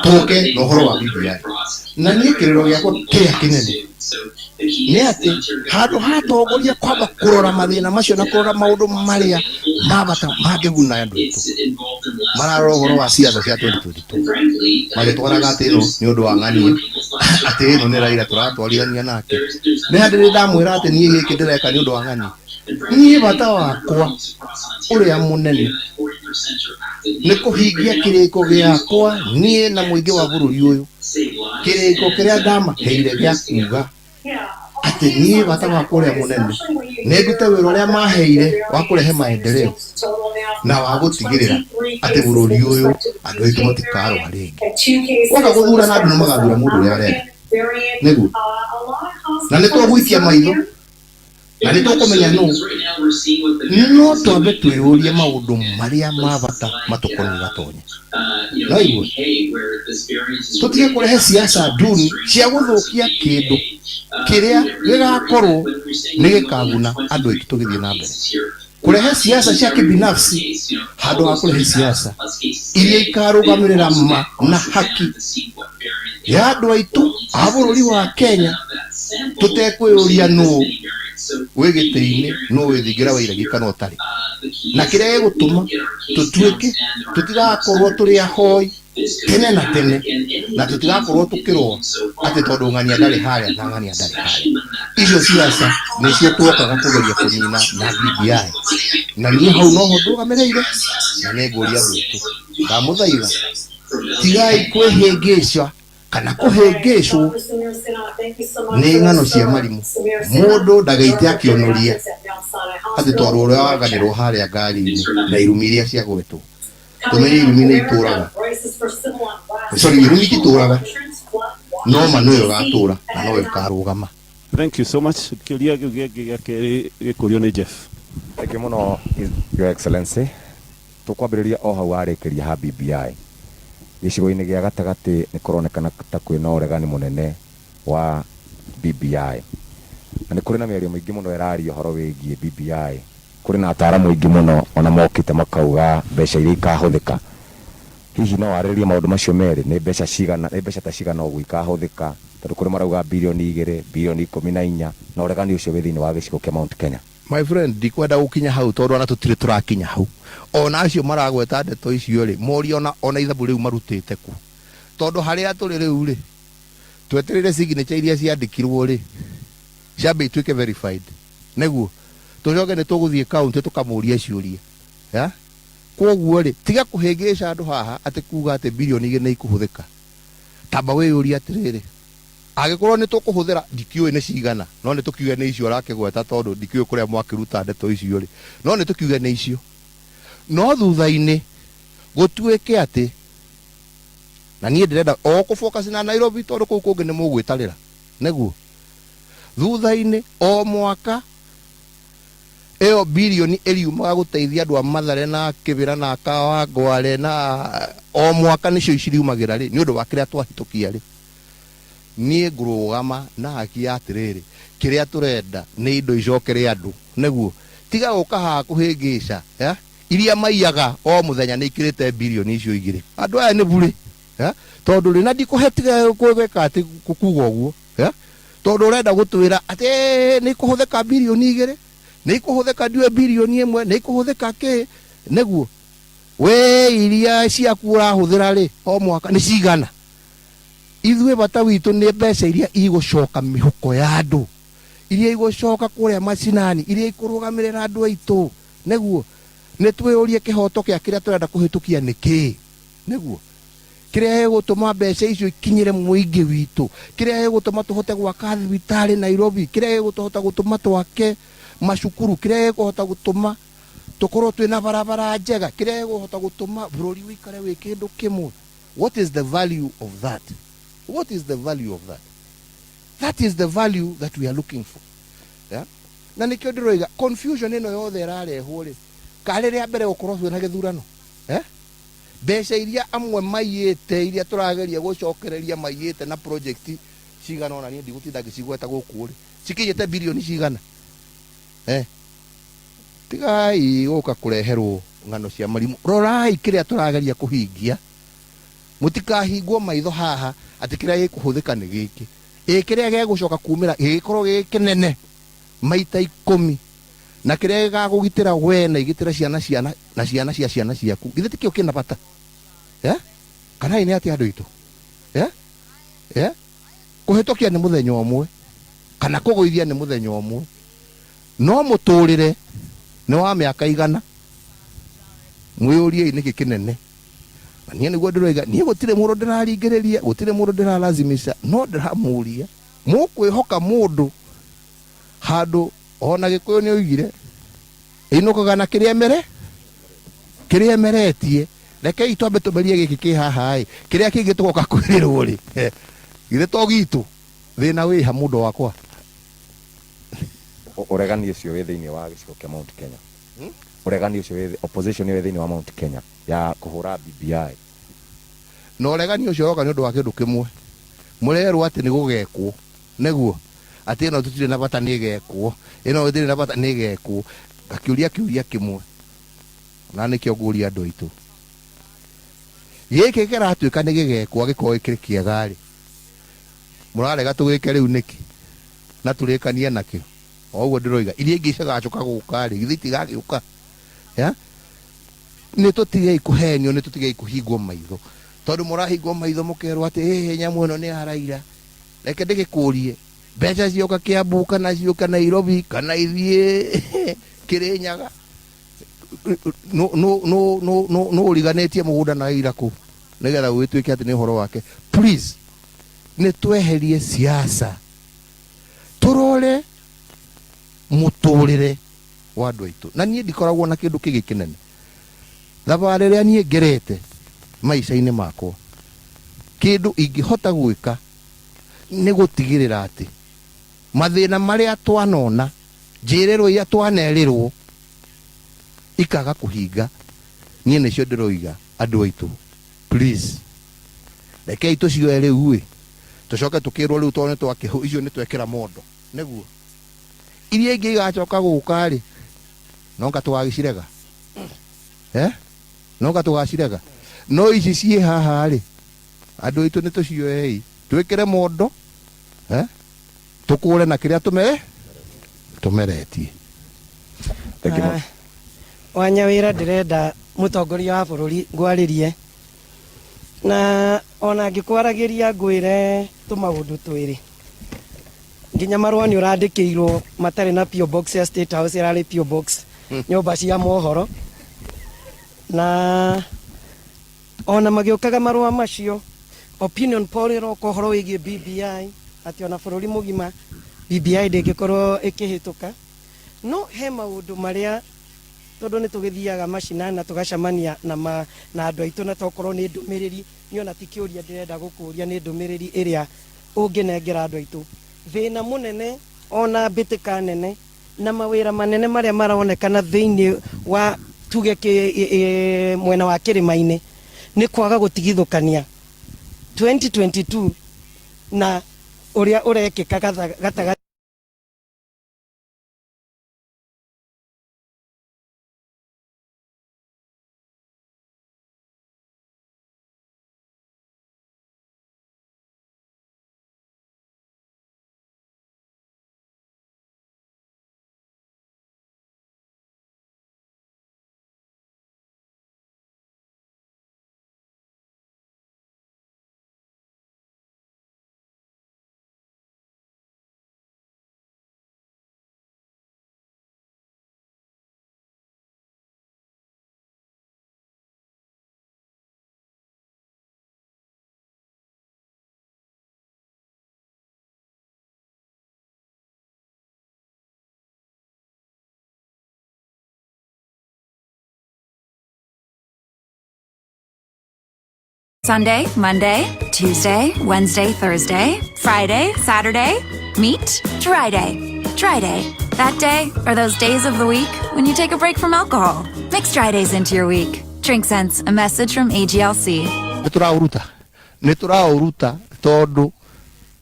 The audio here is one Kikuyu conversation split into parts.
Tũke na ũhoro wa BBI. Na niĩ kĩrĩro gĩakwa kĩrĩa kĩnene nĩ atĩ handũ ha atongoria kwamba kũrora mathĩna macio na kũrora maũndũ marĩa ma bata mangĩguna andũ aitũ, mararora ũhoro wa ciaca cia 2022 magĩtwaraga atĩ ĩno nĩ ũndũ wa ng'ania, atĩ ĩno nĩ Raila tũratwarithania nake. Nĩ handĩ ndamwĩra atĩ niĩ gĩkĩ ndĩreka nĩ ũndũ wa ng'ania? Niĩ bata wakwa ũrĩa mũnene nĩ kũhingia kĩrĩko gĩakwa niĩ na mũingĩ wa bũrũri ũyũ, kĩrĩko kĩrĩa ndamaheire gĩa kuga atĩ niĩ bata wakwa ũrĩa mũnene nĩ ndute wĩra ũrĩa maheire wa kũrehe maendeleo na wa gũtigĩrĩra atĩ bũrũri ũyũ andũ aitũ matikarũa rĩngĩ. Woka gũthurana andũ nĩ magathura mũndũ ũrĩa arenda. Nĩguo. Na nĩ tũgũikia maitho na nĩ tũkũmenya nũ, no twambe twĩyũrie maũndũ marĩa ma bata matũkoniĩ gatonya. No igue tũtige kũrehe siasa nduni cia gũthũkia kĩndũ kĩrĩa gĩgakorwo nĩ gĩkaguna andũ aitũ tũgĩthiĩ na mbere. Kũrehe siasa cia kibinafsi handũ ha kũrehe siasa iria ikarũgamĩrĩra ma na haki ya andũ aitũ a bũrũri wa Kenya, tũtekwĩyũria nũ wĩ gĩtĩ-inĩ, nũ wĩ thingira wa iregi kana ũtarĩ, na kĩrĩa gĩgũtũma tũtuĩke tũtigakorwo tũrĩ ahoi tene na tene, na tũtigakorwo tũkĩrũa atĩ tondũ ng'ania ndarĩ harĩa na ng'ania ndarĩ harĩa. Icio ciaca nĩcio twokaga kũgeria kũnina na BBI, na niĩ hau noho ndũgamĩrĩire, na nĩ ngũria andũ aitũ, ndamũthaitha, tigai kwĩhĩngĩca kana kũhĩngĩcwo nĩ ng'ano cia marimũ. Mũndũ ndagaite akĩonoria atĩ tondũ ũrĩa waganĩrwo harĩa ngari-inĩ na irumi iria ciagwetwo. Tũmenye irumi nĩ itũraga, sorry, irumi ititũraga, no ma nĩyo ĩgatũra na noyo ĩkarũgama. Thank you so much. Kĩũria kĩu kĩngĩ gĩa kerĩ gĩkũrio nĩ Jeff. Thank you mũno, Your Excellency. Tũkwambĩrĩria o hau warĩkĩria ha BBI. Gĩcigo-inĩ gĩa gatagatĩ nĩ kũronekana ta kwĩna ũregani mũnene wa BBI. Na nĩ kũrĩ na mĩario mĩingĩ mũno ĩraria ũhoro wĩgiĩ BBI. Kũrĩ na ataaramu aingĩ mũno ona mokĩte makauga mbeca iria ikahũthĩka. Hihi no warĩrĩrie maũndũ macio merĩ? Nĩ mbeca cigana, nĩ mbeca ta cigana ũguo ikahũthĩka? Tondũ kũrĩ marauga birioni igĩrĩ, birioni 14, na ũregani ũcio wĩ thĩinĩ wa gĩcigo kĩa Mount Kenya. My friend, ndikwenda gũkinya hau tondũ ona tũtirĩ tũrakinya hau. Ona acio maragweta ndeto icio rĩ, morie ona ona ithabu rĩu marutĩte kũ. Tondũ harĩa tũrĩ rĩu rĩ, twetereire signature iria ciandĩkirwo rĩ, ciambe ituĩke verified. Nĩguo tũcoke nĩ tũgũthiĩ county tũkamũrie ciũria. Ya? Kwoguo rĩ, tiga kũhĩngĩca andũ haha atĩ kuga atĩ birioni igĩrĩ nĩ ikũhũthĩka. Tamba wĩyũrie atĩrĩrĩ, angĩkorwo nĩ tũkũhũthĩra, ndikĩũĩ nĩ cigana, no nĩ tũkiuge nĩ icio ũrakĩgweta tondũ ndikĩũĩ kũrĩa mwakĩruta ndeto icio rĩ, no nĩ tũkiuge nĩ icio. No thutha-inĩ gũtuĩke atĩ, na niĩ ndĩrenda o kũ focus na Nairobi tondũ kũu kũngĩ nĩ mũgwĩtarĩra, nĩguo thutha-inĩ o mwaka ĩyo birioni ĩriumaga gũteithia andũ a Mathare na Kĩbĩra na Kawangware na o mwaka nĩcio iciriumagĩra rĩ, nĩ ũndũ wa kĩrĩa twahĩtũkia rĩ, niĩ ngũrũgama na haki ya atĩrĩrĩ, kĩrĩa tũrenda nĩ indo icokere andũ, nĩguo tiga gũka haha kũhĩngĩca ya iria maiyaga o mũthenya nĩ ikĩrĩte birioni icio igĩrĩ. Andũ aya nĩ burĩ ya, tondũ rĩ, na ndikũhe tiga gwĩka atĩ kuga ũguo ya, tondũ ũrenda gũtwĩra atĩ nĩ ikũhũthĩka birioni igĩrĩ, nĩ ikũhũthĩka ndiũĩ birioni ĩmwe, nĩ ikũhũthĩka kĩ, nĩguo we iria ciaku ũrahũthĩra rĩ o mwaka nĩ cigana? Ithuĩ bata witũ nĩ mbeca iria igũcoka mĩhuko ya andũ, iria igũcoka kũrĩa macinani, iria ikũrũgamĩrĩra andũ aitũ, nĩguo nĩ twĩyũrie kĩhoto kĩa kĩrĩa tũrenda kũhĩtũkia nĩ kĩĩ, nĩguo kĩrĩa gĩgũtũma mbeca icio ikinyĩre mũingĩ witũ, kĩrĩa gĩgũtũma tũhote gwaka thibitarĩ Nairobi, kĩrĩa gĩgũhota gũtũma twake macukuru, kĩrĩa gĩkũhota gũtũma tũkorwo twĩna barabara njega, kĩrĩa gĩkũhota gũtũma bũrũri ũikare wĩ kĩndũ kĩmwe. What is the value of that? What is the value of that? That is the value that we are looking for. Yeah? Na nĩkĩo ndĩroiga confusion ĩno yothe ĩrarehwo rĩ, karĩ rĩa mbere gũkorwo twĩna gĩthurano, eh? Mbeca iria amwe maiyĩte, iria tũrageria gũcokereria maiyĩte na project cigana ũna, niĩ ndigũtinda ngĩcigweta gũkũ rĩ, cikinyĩte birioni cigana, eh? Tigai gũka kũreherwo ng'ano cia marimũ. Rorai kĩrĩa tũrageria kũhingia. Mũtikahingwo maitho haha atĩ kĩrĩa gĩkũhũthĩka nĩ gĩkĩ. Ĩ kĩrĩa gĩgũcoka kumĩra gĩgĩkorwo gĩ kĩnene maita ikũmi na kĩrĩa gĩgakũgitĩra we na igitĩre ciana ciana na ciana cia ciana ciaku, githĩ tikĩo kĩna bata? Eh? Kana ĩ nĩ atĩa andũ aitũ? Eh? Eh? Kũhĩtũkia nĩ mũthenya ũmwe kana kũgũithia nĩ mũthenya ũmwe, no mũtũrĩre nĩ wa mĩaka igana. Mwĩyũriei nĩkĩ kĩnene. Na niĩ nĩguo ndĩroiga, niĩ gũtirĩ mũndũ ndĩraringĩrĩria, gũtirĩ mũndũ ndĩralazimisha, no ndĩramũria, mũkwĩhoka mũndũ handũ ona Gĩkũyũ nĩ oigire ĩinũkaga na kĩrĩa mere kĩrĩa emeretie. Rekei twambe tũmerie gĩkĩ kĩ haha ĩ, kĩrĩa kĩngĩ tũgoka kwĩrĩrwo rĩ, githĩ to gitũ? Thĩna wĩha mũndũ wakwa? Ũregani ũcio wĩ thĩinĩ wa gĩcigo kĩa Mount Kenya, ũregani ũcio wĩ opposition ĩyo ĩ thĩinĩ wa Mount Kenya ya kũhũra BBI. Na ũregani ũcio ũroka nĩ ũndũ wa kĩndũ kĩmwe, mũrerwo atĩ nĩ gũgekwo, nĩguo atĩ ĩno tũtirĩ na bata nĩ ĩgekwo, ĩno ĩtirĩ na bata nĩ ĩgekwo. Ngakĩũria kĩũria kĩmwe, na nĩkĩo ngũria andũ aitũ, gĩkĩ kĩratuĩka nĩ gĩgekwo angĩkorwo gĩkĩrĩ kĩega rĩ, mũrarega tũgĩke rĩu nĩkĩ na tũrĩkanie nakĩo? O ũguo ndĩroiga, iria ingĩ cigacoka gũka rĩ, githĩ itigagĩũka? Ya? Nĩ tũtigei kũhenio, nĩ tũtigei kũhingwo maitho, tondũ mũrahingwo maitho mũkerwo atĩ ĩhĩ nyamũ ĩno nĩ ya Raila. Reke ndĩgĩkũrie, mbeca cioka Kiambu kana ciũke Nairobi kana ithiĩ Kĩrĩnyaga, nũ ũriganĩtie mũgũnda na Raila kũ nĩgetha gũgĩtuĩke atĩ nĩ ũhoro wake? Please, nĩ tweherie siasa, tũrore mũtũrĩre wa andũ aitũ. Na niĩ ndikoragwo na kĩndũ kĩngĩ kĩnene. Thabarĩ ĩrĩa niĩ ngerete maica-inĩ makwa, kĩndũ ingĩhota gwĩka nĩ gũtigĩrĩra atĩ mathĩna marĩa twanona, njĩrĩrwo iria twanerĩrwo ikaga kũhinga. Niĩ nĩcio ndĩroiga andũ aitũ, please, rekei tũcioe rĩu ĩ, tũcoke tũkĩrwo rĩu tondũ nĩtwakĩhũ icio nĩtwekĩra mondo, nĩguo iria ingĩ igacoka gũka rĩ, nonga tũgagĩcirega, eh? Nonga tũgacirega. No ici ciĩ haha rĩ, andũ aitũ nĩ tũcioei twĩkĩre mondo, eh? Tũkũre na kĩrĩa tũme tũmeretie. Thank you mũno. Wanyawĩra, ndĩrenda mũtongoria wa bũrũri ngwarĩrie, na ona ngĩkwaragĩria ngwĩre tũmaũndũ twĩrĩ. Nginya marũa nĩ ũrandĩkĩirwo matarĩ na PO Box ya State House, ĩrarĩ PO Box nyũmba cia mohoro, na ona magĩũkaga marũa macio, opinion poll ĩroka ũhoro wĩgiĩ BBI, atĩ ona bũrũri mũgima BBI ndĩngĩkorwo ĩkĩhĩtũka. No he maũndũ marĩa, tondũ nĩ tũgĩthiaga macinani na tũgacemania na, ma, na andũ aitũ, na tokorwo nĩ ndũmĩrĩri, niĩ ona ti kĩũria ndĩrenda gũkũria, nĩ ndũmĩrĩri ĩrĩa ũngĩnengera andũ aitũ. Thĩna mũnene ona mbĩtĩka nene na mawĩra manene marĩa maronekana thĩinĩ wa tuge kĩ, e, e, mwena wa kĩrĩma-inĩ nĩ kwaga gũtigithũkania 2022 na ũrĩa ũrekĩka gatagatĩ. Sunday, Monday, Tuesday, Wednesday, Thursday, Friday, Saturday, meet Dry Day. Dry Day. That day or those days of the week when you take a break from alcohol. Mix dry days into your week. Drink Sense, a message from AGLC. Nĩ tũraũruta, nĩ tũraũruta, tondũ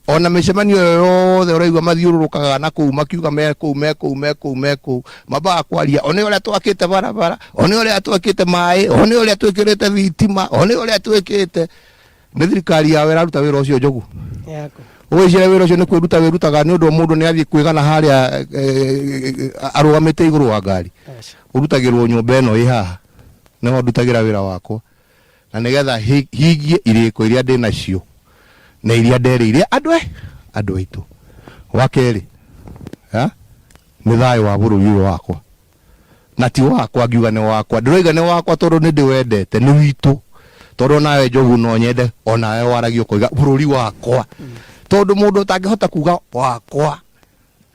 ona mĩcemanio ĩyo yothe ũraigua mathiũrũrũkaga na kũu makiuga me kũu me kũu me kũu me kũu, mambaga kwaria one ũrĩa twakĩte barabara, one ũrĩa twakĩte maĩ, one ũrĩa twĩkĩrĩte thitima, one ũrĩa twĩkĩte. Nĩ thirikari yawe ĩraruta wĩra ũcio Njogu? Yaku. Ũgwĩciria wĩra ũcio nĩ kwĩruta wĩrutaga nĩ ũndũ mũndũ nĩ athiĩ kwĩgana harĩa arũgamĩte igũrũ wa ngari? Aca. Ũrutagĩrwo nyũmba ĩno ĩ haha, nĩho ndutagĩra wĩra wakwa, na nĩgetha hingie irĩko iria ndĩ nacio na iria nderĩire andũ aitũ. Wa kerĩ, ha? Nĩ thayũ wa bũrũri ũyũ wakwa, na ti wakwa ngiuga nĩ wakwa, ndĩroiga nĩ wakwa tondũ nĩ ndĩwendete, nĩ witũ, tondũ onawe Njogu no nyende onawe waragia ũkoiga bũrũri wakwa, tondũ mũndũ ũtangĩhota kuga wakwa,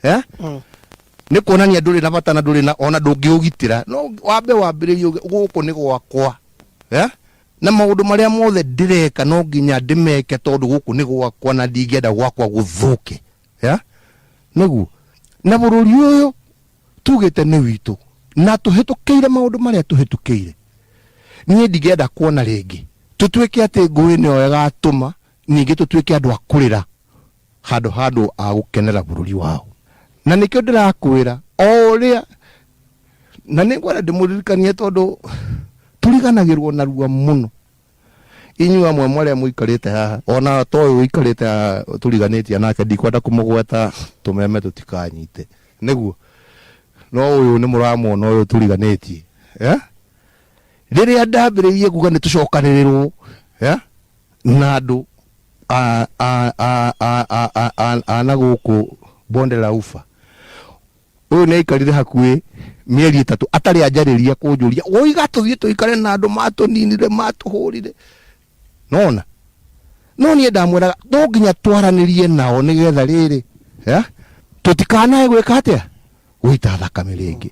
eh? Nĩ kuonania ndũrĩ na bata na ndũrĩ na ona ndũngĩũgitĩra. No wambe wambĩrĩrie uge gũkũ nĩ gwakwa, eh? Na maũndũ marĩa mothe ndĩreka no nginya ndĩmeke tondũ gũkũ nĩ gwakwa na ndingĩenda gwakwa gũthũke, eh? Nĩguo na bũrũri ũyũ tugĩte nĩ witũ na tũhĩtũkĩire maũndũ marĩa tũhĩtũkĩire, niĩ ndingĩenda kuona rĩngĩ tũtuĩke atĩ ngũĩ nĩyo ĩgatũma ningĩ tũtuĩke andũ a kũrĩra handũ ha andũ a gũkenera bũrũri wao. Na nĩkĩo ndĩrakwĩra o ũrĩa, na nĩ ngwenda ndĩmũririkanie tondũ tũriganagĩrwo narua mũno. Inyuĩ amwe marĩa mũikarĩte haha, ona to ũyũ ũikarĩte haha tũriganĩtie nake, ndikwenda kũmũgweta tũmeme tũtikanyite, nĩguo, no ũyũ nĩ mũramuona ũyũ tũriganĩtie, eh? Rĩrĩa ndambĩrĩirie kuga nĩ tũcokanĩrĩrwo, eh? Na andũ a na gũkũ Bonde la Ufa, ũyũ nĩ aikarire hakuhĩ mĩeri 3 atarĩ anjarĩria kũnjũria woiga tũthiĩ tũikare na andũ matũninire matũhũrire, nona no niĩ ndamwĩraga no nginya twaranĩrie nao nĩgetha rĩrĩ, eh? Tũtikanae gwĩka atĩa, gũita thakame rĩngĩ.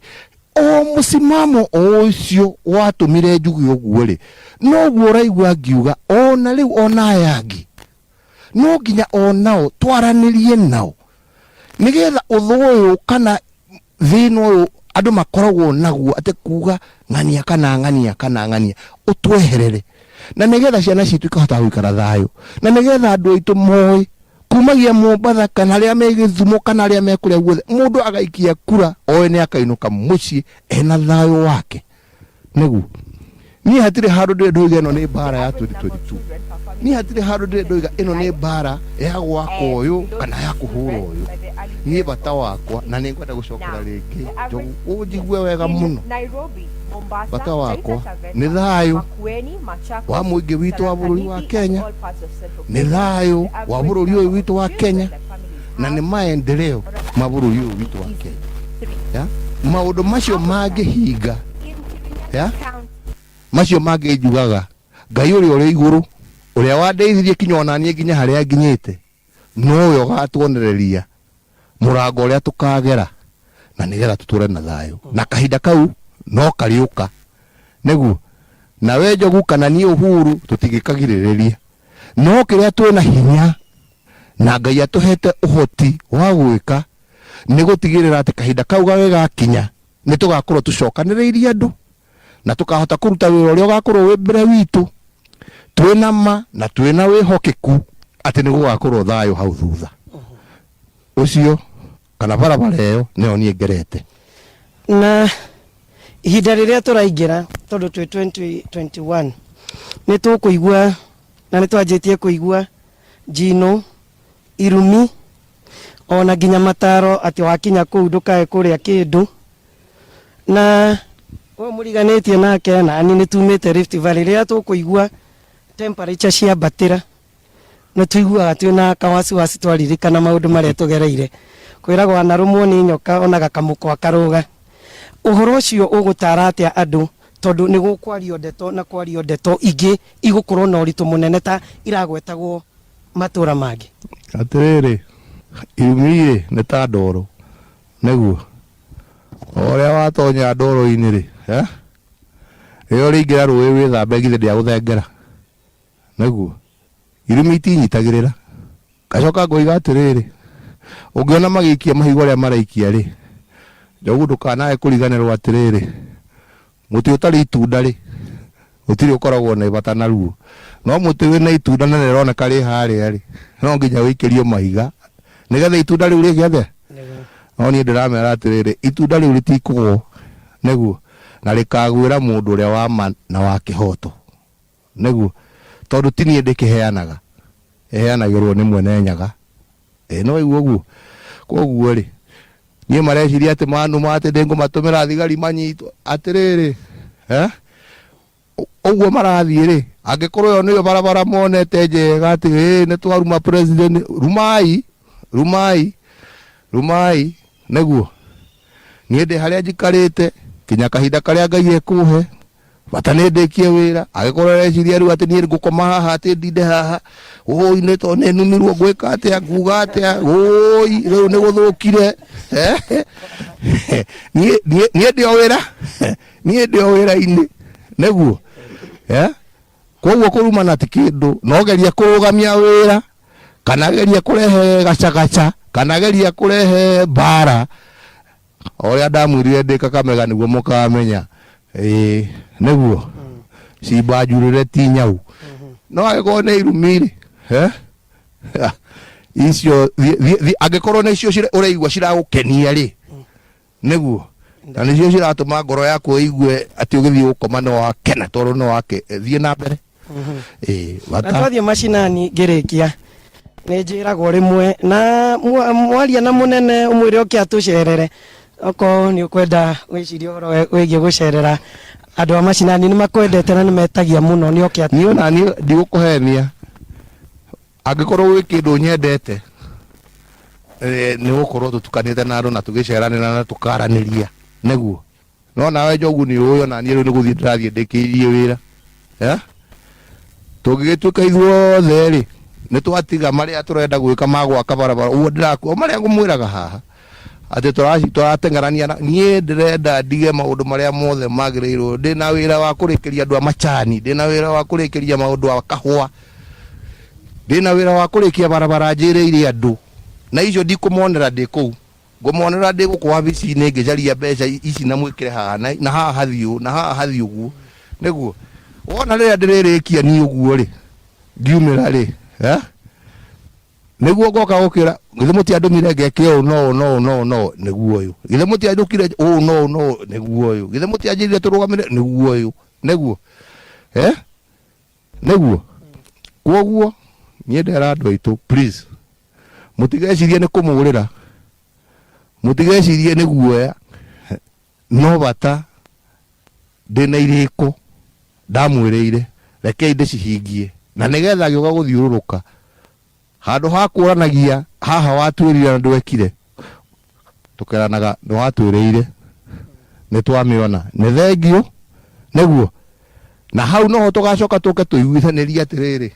O mũsimamo o ũcio watũmire njuge ũguo rĩ, noguo ũraigua ngiuga ona rĩu ona aya angĩ no nginya onao twaranĩrie nao nĩgetha ũthũ ũyũ kana thĩna ũyũ andũ makoragwo naguo atĩ kuga ng'ania kana ng'ania kana ng'ania ũtweherere, na nĩgetha ciana citũ ikahota gũikara thayũ, na nĩgetha andũ aitũ moĩ kumagia Mombatha kana arĩa me Gĩthumo kana arĩa me kũrĩa guothe, mũndũ agaikia kura oĩ nĩ akainũka mũciĩ ena thayũ wake. Nĩguo niĩ hatirĩ handũ ndĩrĩ ndoiga ĩno nĩ mbara ya 2022. Niĩ hatirĩ handũ ndĩrĩ ndoiga ĩno nĩ mbara ya gwaka ũyũ kana ya kũhũra ũyũ. Niĩ bata wakwa, na nĩ ngwenda gũcokera rĩngĩ Njogu ũnjigue wega mũno, bata wakwa nĩ thayũ wa mũingĩ witũ wa bũrũri wa Kenya, nĩ thayũ wa bũrũri ũyũ witũ wa Kenya, na nĩ maendeleo ma bũrũri ũyũ witũ wa Kenya. Ya? Maũndũ macio mangĩhinga, ya? Macio mangĩ njugaga Ngai ũrĩa ũrĩ igũrũ, ũrĩa wandeithirie kinya ona niĩ nginya harĩa nginyĩte, nowe ũgatuonereria mũrango ũrĩa tũkagera na nĩgetha tũtũre na thayũ, na kahinda kau no karĩũka. Nĩguo nawe Njogu kana niĩ Uhuru tũtingĩkagirĩrĩria, no kĩrĩa twĩna hinya na Ngai atũhete ũhoti wa gwĩka nĩ gũtigĩrĩra atĩ kahinda kau gagĩgakinya nĩ tũgakorwo tũcokanĩrĩirie andũ na tũkahota kũruta wĩra ũrĩa ũgakorwo wĩ mbere witũ twĩna ma na twĩna wĩhokeku atĩ nĩ gũgakorwo thayũ hau thutha ũcio kana barabara ĩyo nĩyo niĩ ngerete. Na ihinda rĩrĩa tũraingĩra, tondũ twĩ 2021, nĩ tũkũigua na nĩ twanjĩtie kũigua njino, irumi, ona nginya mataro atĩ wakinya kũu ndũkae kũrĩa kĩndũ. Na ũyũ mũriganĩtie nake na niĩ nĩ tumĩte Rift Valley, rĩrĩa tũkũigua temperature ciambatĩra nĩ tũiguaga twĩna kawasiwasi twaririkana maũndũ marĩa tũgereire. Kwĩragwo anarũmwo nĩ nyoka ona gakamũkwa karũga. Ũhoro ũcio ũgũtara atĩa andũ, tondũ nĩ gũkwario ndeto na kwario ndeto ingĩ igũkorwo na ũritũ mũnene ta iragwetagwo matũra mangĩ? Atĩrĩrĩ, irumi-rĩ nĩ ta ndoro, nĩguo o ũrĩa watonya ndoro-inĩ rĩ, eh? Rĩrĩa ũrĩingĩra rũĩ wĩthambe githĩ ndĩagũthengera, nĩguo irumi itinyitagĩrĩra. Ngacoka ngoiga atĩrĩrĩ, ũngĩona magĩikia mahiga ũrĩa maraikia rĩ, Njogu ndũkanae kũriganĩrwo atĩrĩrĩ, mũtĩ ũtarĩ itunda rĩ, gũtirĩ ũkoragwo na bata naruo, no mũtĩ wĩna itunda na nĩrĩroneka rĩ harĩa rĩ, no nginya wĩikĩrio mahiga nĩgetha itunda rĩu rĩgĩe atĩa. No niĩ ndĩramera atĩrĩrĩ, itunda rĩu rĩtikũgwo, nĩguo, na rĩkagwĩra mũndũ ũrĩa wa ma na wa kĩhoto, nĩguo. Tondũ ti niĩ ndĩkĩheanaga, ĩheanagĩrwo nĩ Mwene Nyaga. Ĩĩ nĩ waigua ũguo? Kwoguo rĩ, niĩ mareciria atĩ manuma atĩ nĩngũmatũmĩra thigari manyitwo. Atĩrĩrĩ, eh? Ũguo marathiĩ rĩ, angĩkorwo ĩyo nĩyo barabara monete njega atĩ ĩĩ nĩ twaruma president, rumai, rumai, rumai, nĩguo. Niĩ ndĩ harĩa njikarĩte kinya kahinda karĩa Ngai ekũhe bata nĩ ndĩkie wĩra. Angĩkorwo areciria rĩu atĩ niĩ ngũkoma haha atĩ ndinde haha, ũi nĩ tondũ nĩ numirwo ngwĩka atĩa, nguga atĩa, ũi rĩu nĩ gũthũkire. Niĩ niĩ ndĩ o wĩra, niĩ ndĩ o wĩra-inĩ nĩguo. Koguo kũrumana ti kĩndũ, no geria kũrũgamia wĩra kana geria kũrehe gacagaca kana geria kũrehe mbara. O ũrĩa ndamwĩrire ndĩ Kakamega nĩguo mũkamenya. Ĩĩ nĩguo cimba njurĩre ti nyau. No angĩkorwo nĩ irumi rĩ, icio angĩkorwo nĩcio ũraigua ciragũkenia rĩ, nĩguo na nĩcio ciratũma ngoro yaku ĩigue atĩ ũgĩthiĩ gũkoma nĩ wakena tondũ nĩ wake, thiĩ na mbere. Ĩĩ, Na bata. Twathiĩ macinani ngĩrĩkia, nĩ njĩragwo rĩmwe na mwaria na mũnene ũmwĩre oke atũcerere. Okorwo nĩ ũkwenda wĩcirie ũhoro wĩgiĩ gũcerera andũ a macinani, nĩ makwendete na nĩ metagia mũno nĩ oke Niĩ ona niĩ ndigũkũhenia, angĩkorwo gwĩ kĩndũ nyendete nĩ gũkorwo tũtukanĩte na andũ na tũgĩceranĩra na tũkaranĩria nĩguo. No nawe Njogu nĩ ũĩ ona niĩ rĩu nĩ gũthiĩ ndĩrathiĩ ndĩkĩirie wĩra. Tũngĩgĩtuĩka ithuothe rĩ, nĩ twatiga marĩa tũrenda gwĩka ma gwaka barabara, ũguo ndĩrakua, o marĩa ngũmwĩraga haha, atĩ tũrateng'erania na niĩ ndĩrenda ndige maũndũ marĩa mothe magĩrĩirwo. Ndĩna wĩra wa kũrĩkĩria andũ a macani, ndĩna wĩra wa kũrĩkĩria maũndũ a kahũa, ndĩna wĩra wa kũrĩkia barabara njĩrĩire andũ, na icio ndikũmonera ndĩ kũu. Ngũmonera ndĩ gũkũ wabici-inĩ ngĩcaria mbeca ici na mwĩkĩre haha na haha hathiĩ ũũ na haha hathiĩ ũguo nĩguo. Wona rĩrĩa ndĩrĩrĩkia niĩ ũguo rĩ, ngiumĩra rĩ, nĩguo ngoka gũkĩra, githĩ mũtiandũmire ngeke ũũ na ũũ na ũũ na ũũ na ũũ, nĩguo ũyũ. Githĩ mũtianjũkire ũũ na ũũ na ũũ, nĩguo ũyũ. Githĩ mũtianjĩrire tũrũgamĩre, nĩguo ũyũ, nĩguo. Nĩguo. Kwoguo niĩ ndera andũ aitũ, please, mũtigecirie nĩ kũmũrĩra, mũtigecirie nĩ guoya, no bata ndĩna irĩko ndamwĩrĩire, rekei ndĩcihingie, na nĩgetha ngĩũka gũthiũrũrũka handũ ha kũranagia haha watwĩrire na ndwekire, tũkeranaga nĩ watwĩrĩire, nĩ twamĩona, nĩ thengiũ. Nĩguo na hau noho tũgacoka tũke tũiguithanĩrie atĩrĩrĩ,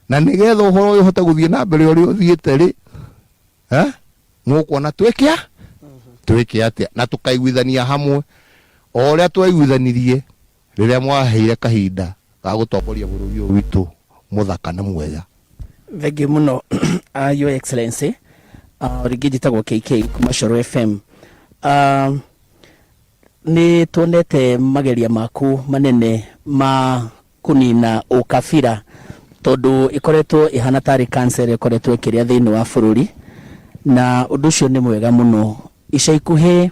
na nĩgetha ũhoro ũyũ ũhote gũthiĩ na mbere ũrĩa ũthiĩte rĩ, mũkuona twĩke twĩke atĩa, na tũkaiguithania hamwe o ũrĩa twaiguithanirie rĩrĩa mwaheire kahinda ga gũtongoria bũrũri ũyũ witũ mũthaka na mwega. Thengiũ mũno, Your Excellency. Rĩngĩ njĩtagwo KK kuma Coro FM. Nĩ tuonete mageria maku manene ma kũnina ũkabira, tondũ ĩkoretwo ĩhana tarĩ cancer ĩrĩa ĩkoretwo ĩkĩrĩa thĩinĩ wa bũrũri, na ũndũ ũcio nĩ mwega mũno. Ica ikuhĩ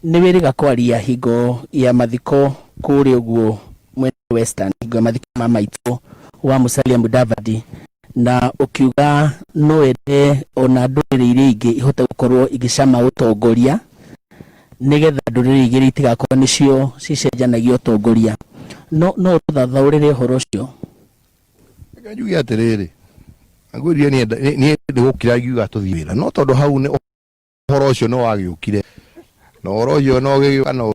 nĩ wĩrĩga kwaria hingo ya mathiko kũrĩa ũguo mwena Western, hingo ya mathiko ma maitũ wa Musalia Mudavadi, na ũkiuga no wende ona ndũrĩrĩ iria ingĩ ihote gũkorwo igĩcama ũtongoria, nĩgetha ndũrĩrĩ igĩrĩ itigakorwo nĩcio cicenjanagia ũtongoria. No no ũtũthathaũrĩre ũhoro ũcio? Reke njuge atĩrĩrĩ, ngwĩrire niĩ ndĩgũkira ngiuga tũthiĩ wĩra, no tondũ hau nĩ ũhoro ũcio nĩ wagĩũkire, na ũhoro ũcio no ũgĩgĩũka na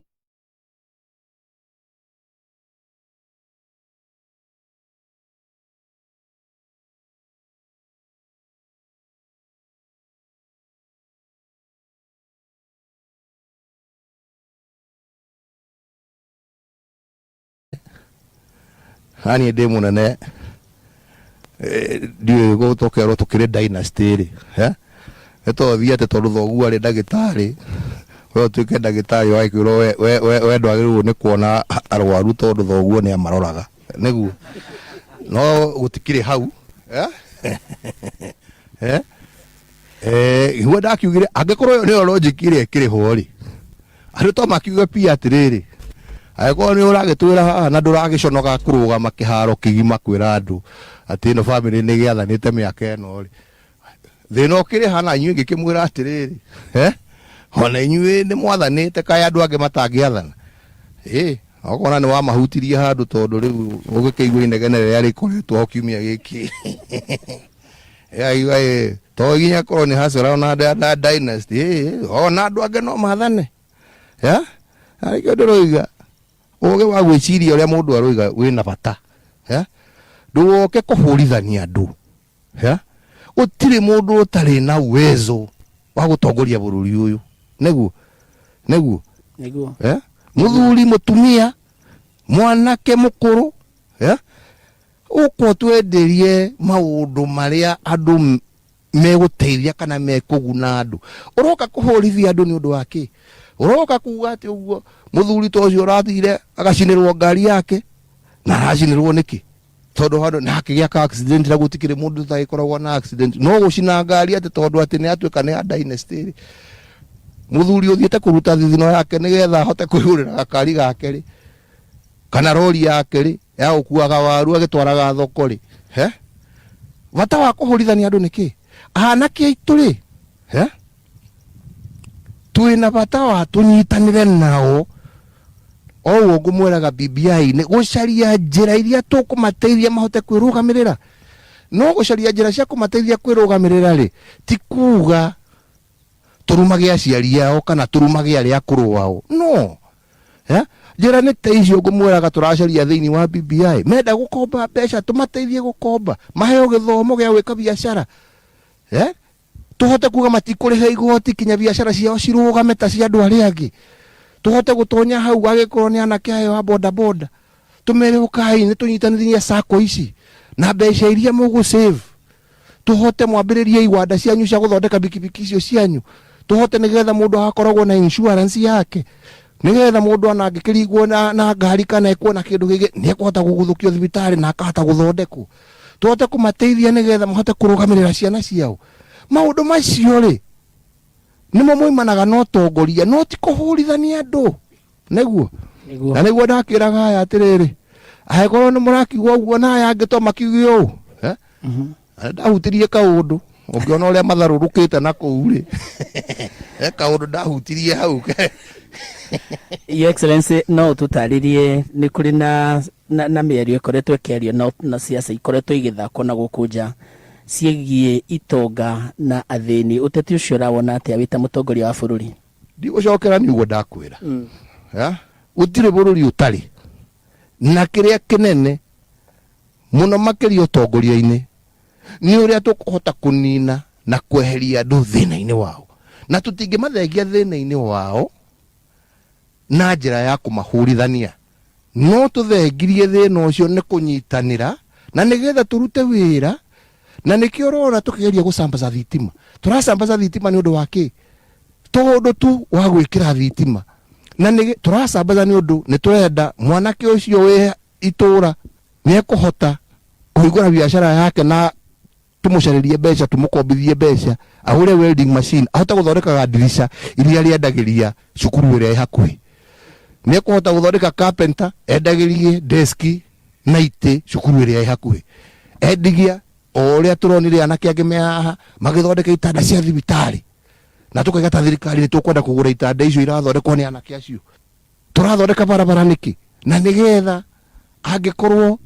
Niĩ ndĩ mũnene, ndiũĩ tũkerwo tũkĩrĩ dynasty rĩ, nĩ tothiĩ atĩ tondũ thoguo arĩ ndagĩtarĩ, we ũtuĩke ndagĩtarĩ ũgagĩkwĩrwo we ndwagĩrĩirwo nĩ kuona arwaru tondũ thoguo nĩ amaroraga, nĩguo? No gũtikĩrĩ hau. Nĩguo ndakiugire angĩkorwo ĩyo nĩyo logic ĩrĩa ĩkĩrĩ ho rĩ, andũ to makiuge pia atĩrĩrĩ, Angĩkorwo nĩ ũragĩtwĩra haha na ndũragĩconoka kũrũgama kĩharo kĩgima kwĩra andũ atĩ ĩno bamĩrĩ nĩ ĩgĩathanĩte mĩaka ĩno rĩ, thĩna ũkĩrĩ ha na inyuĩ ngĩkĩmwĩra atĩrĩrĩ, eh? Ona inyuĩ nĩ mwathanĩte kaĩ andũ angĩ matangĩathana? Ĩ, okona nĩ wamahutirie handũ tondũ rĩu ũgĩkĩigua inegene rĩrĩa rĩkoretwo ho kiumia gĩkĩ. Aigua ĩ, to nginya korwo nĩ hacora ona na dynasty, ĩ, ona andũ angĩ no mathane. Ya? Na nĩkĩo ndĩroiga ũgĩ wa gwĩciria ũrĩa mũndũ aroiga wĩna bata. Ya? Ndũgoke kũhũrithania andũ. Ya? Gũtirĩ mũndũ ũtarĩ na uwezo wa gũtongoria bũrũri ũyũ. Nĩguo? Nĩguo? Nĩguo. Ya? Mũthuri, mũtumia, mwanake mũkũrũ, ya? Ũka ũtwenderie maũndũ marĩa andũ megũteithia kana mekũguna andũ. Ũroka kũhũrithia andũ nĩ ũndũ wa kĩ? Ũroka kuga atĩ ũguo mũthuri ta ũcio ũrathire agacinĩrwo ngari yake na aracinĩrwo nĩkĩ? Tondũ handũ na akĩgĩa ka accident na gũtikĩrĩ mũndũ ũtagĩkoragwo na accident. No gũcina ngari atĩ tondũ atĩ nĩ atuĩka nĩ ya dynasty rĩ. Mũthuri ũthiĩte kũruta thithino yake nĩgetha ahote kwĩgũrĩra gakari gake rĩ, kana rori yake rĩ, ya gũkuaga waru agĩtwaraga thoko rĩ, he? Bata wa kũhũrithania andũ nĩ kĩ? Anake aitũ rĩ, he? Twĩna bata wa tũnyitanĩre nao o ũguo ngũmwĩraga BBI nĩ gũcaria njĩra iria tũkũmateithia mahote kwĩrũgamĩrĩra. No gũcaria njĩra cia kũmateithia kwĩrũgamĩrĩra rĩ, ti kuga tũrumage aciari ao kana tũrumage arĩa akũrũ ao. No. Eh? Njĩra nĩ ta icio ngũmwĩraga tũracaria thĩinĩ wa BBI. Menda gũkomba mbeca tũmateithie gũkomba, maheo gĩthomo gĩa gwĩka biacara. Eh? Tũhote kuga matikũrĩha igoti kinya biacara ciao cirũgame ta cia andũ arĩa angĩ. Tũhote gũtonya hau agĩkorwo nĩ anake ayo a boda boda. Tũmere ũkai nĩ tũnyitanĩrie sacco ici na mbeca iria mũgũ save tũhote mwambĩrĩrie iwanda cianyu cia gũthondeka bikibiki icio cianyu tũhote nĩgetha mũndũ agakoragwo na insurance yake nĩgetha mũndũ ona angĩkĩringwo na, na ngari kana ekuo na kĩndũ gĩngĩ nĩ ekũhota gũgũthũkio thibitarĩ na akahota gũthondekwo tũhote kũmateithia nĩgetha mahote kũrũgamĩrĩra ciana ciao maũndũ macio rĩ nĩmo moimanaga na ũtongoria no ti kũhũrithania andũ nĩguo Nĩguo. Na nĩguo ndakĩraga aya atĩrĩrĩ, angĩkorwo nĩ mũrakiuga ũguo na aya angĩ to makiuge ũũ, eh? Na ndahutirie kaũndũ ũngĩona ũrĩa matharũrũkĩte na kũu rĩ, he kaũndũ ndahutirie hau. Your Excellency, no ũtũtarĩrie nĩ kũrĩ na na, na mĩario ĩkoretwo ĩkĩario na, na siasa ikoretwo igĩthakwo na gũkũ nja ciĩgiĩ itonga na athĩni. Ũteti ũcio ũrawona atĩa wĩ ta mũtongoria wa bũrũri? Ndigũcokera nĩ ũguo ndakwĩra. Ya? Gũtirĩ bũrũri ũtarĩ na kĩrĩa kĩnene mũno makĩria ũtongoria-inĩ nĩ ũrĩa tũkũhota kũnina na kweheria andũ thĩna-inĩ wao, na tũtingĩmathengia thĩna-inĩ wao na njĩra ya kũmahũrithania. No tũthengirie thĩna ũcio nĩ kũnyitanĩra na nĩgetha tũrute wĩra, na nĩkĩo ũrona tũkĩgeria gũcambaca thitima. Tũracambaca thitima nĩ ũndũ wa kĩ? Tondũ tu wa gwĩkĩra thitima. Na nĩ tũracambaca nĩ ũndũ nĩ tũrenda mwanake ũcio wĩ itũra nĩ ekũhota kũhingũra biacara yake na tũmũcarĩrie mbeca, tũmũkombithie mbeca agũre welding machine ahote gũthondekaga ndirica iria rĩendagĩria cukuru ĩrĩa ĩ hakuhĩ. Nĩ ekũhota gũthondeka carpenter endagĩrie deski na itĩ cukuru ĩrĩa ĩ hakuhĩ. Endigia o ũrĩa tũronire anake angĩ me haha magĩthondeka itanda cia thibitarĩ, na tũkaiga ta thirikari nĩ tũkwenda kũgũra itanda icio irathondekwo nĩ anake acio. Tũrathondeka barabara nĩkĩ? Na nĩgetha angĩkorwo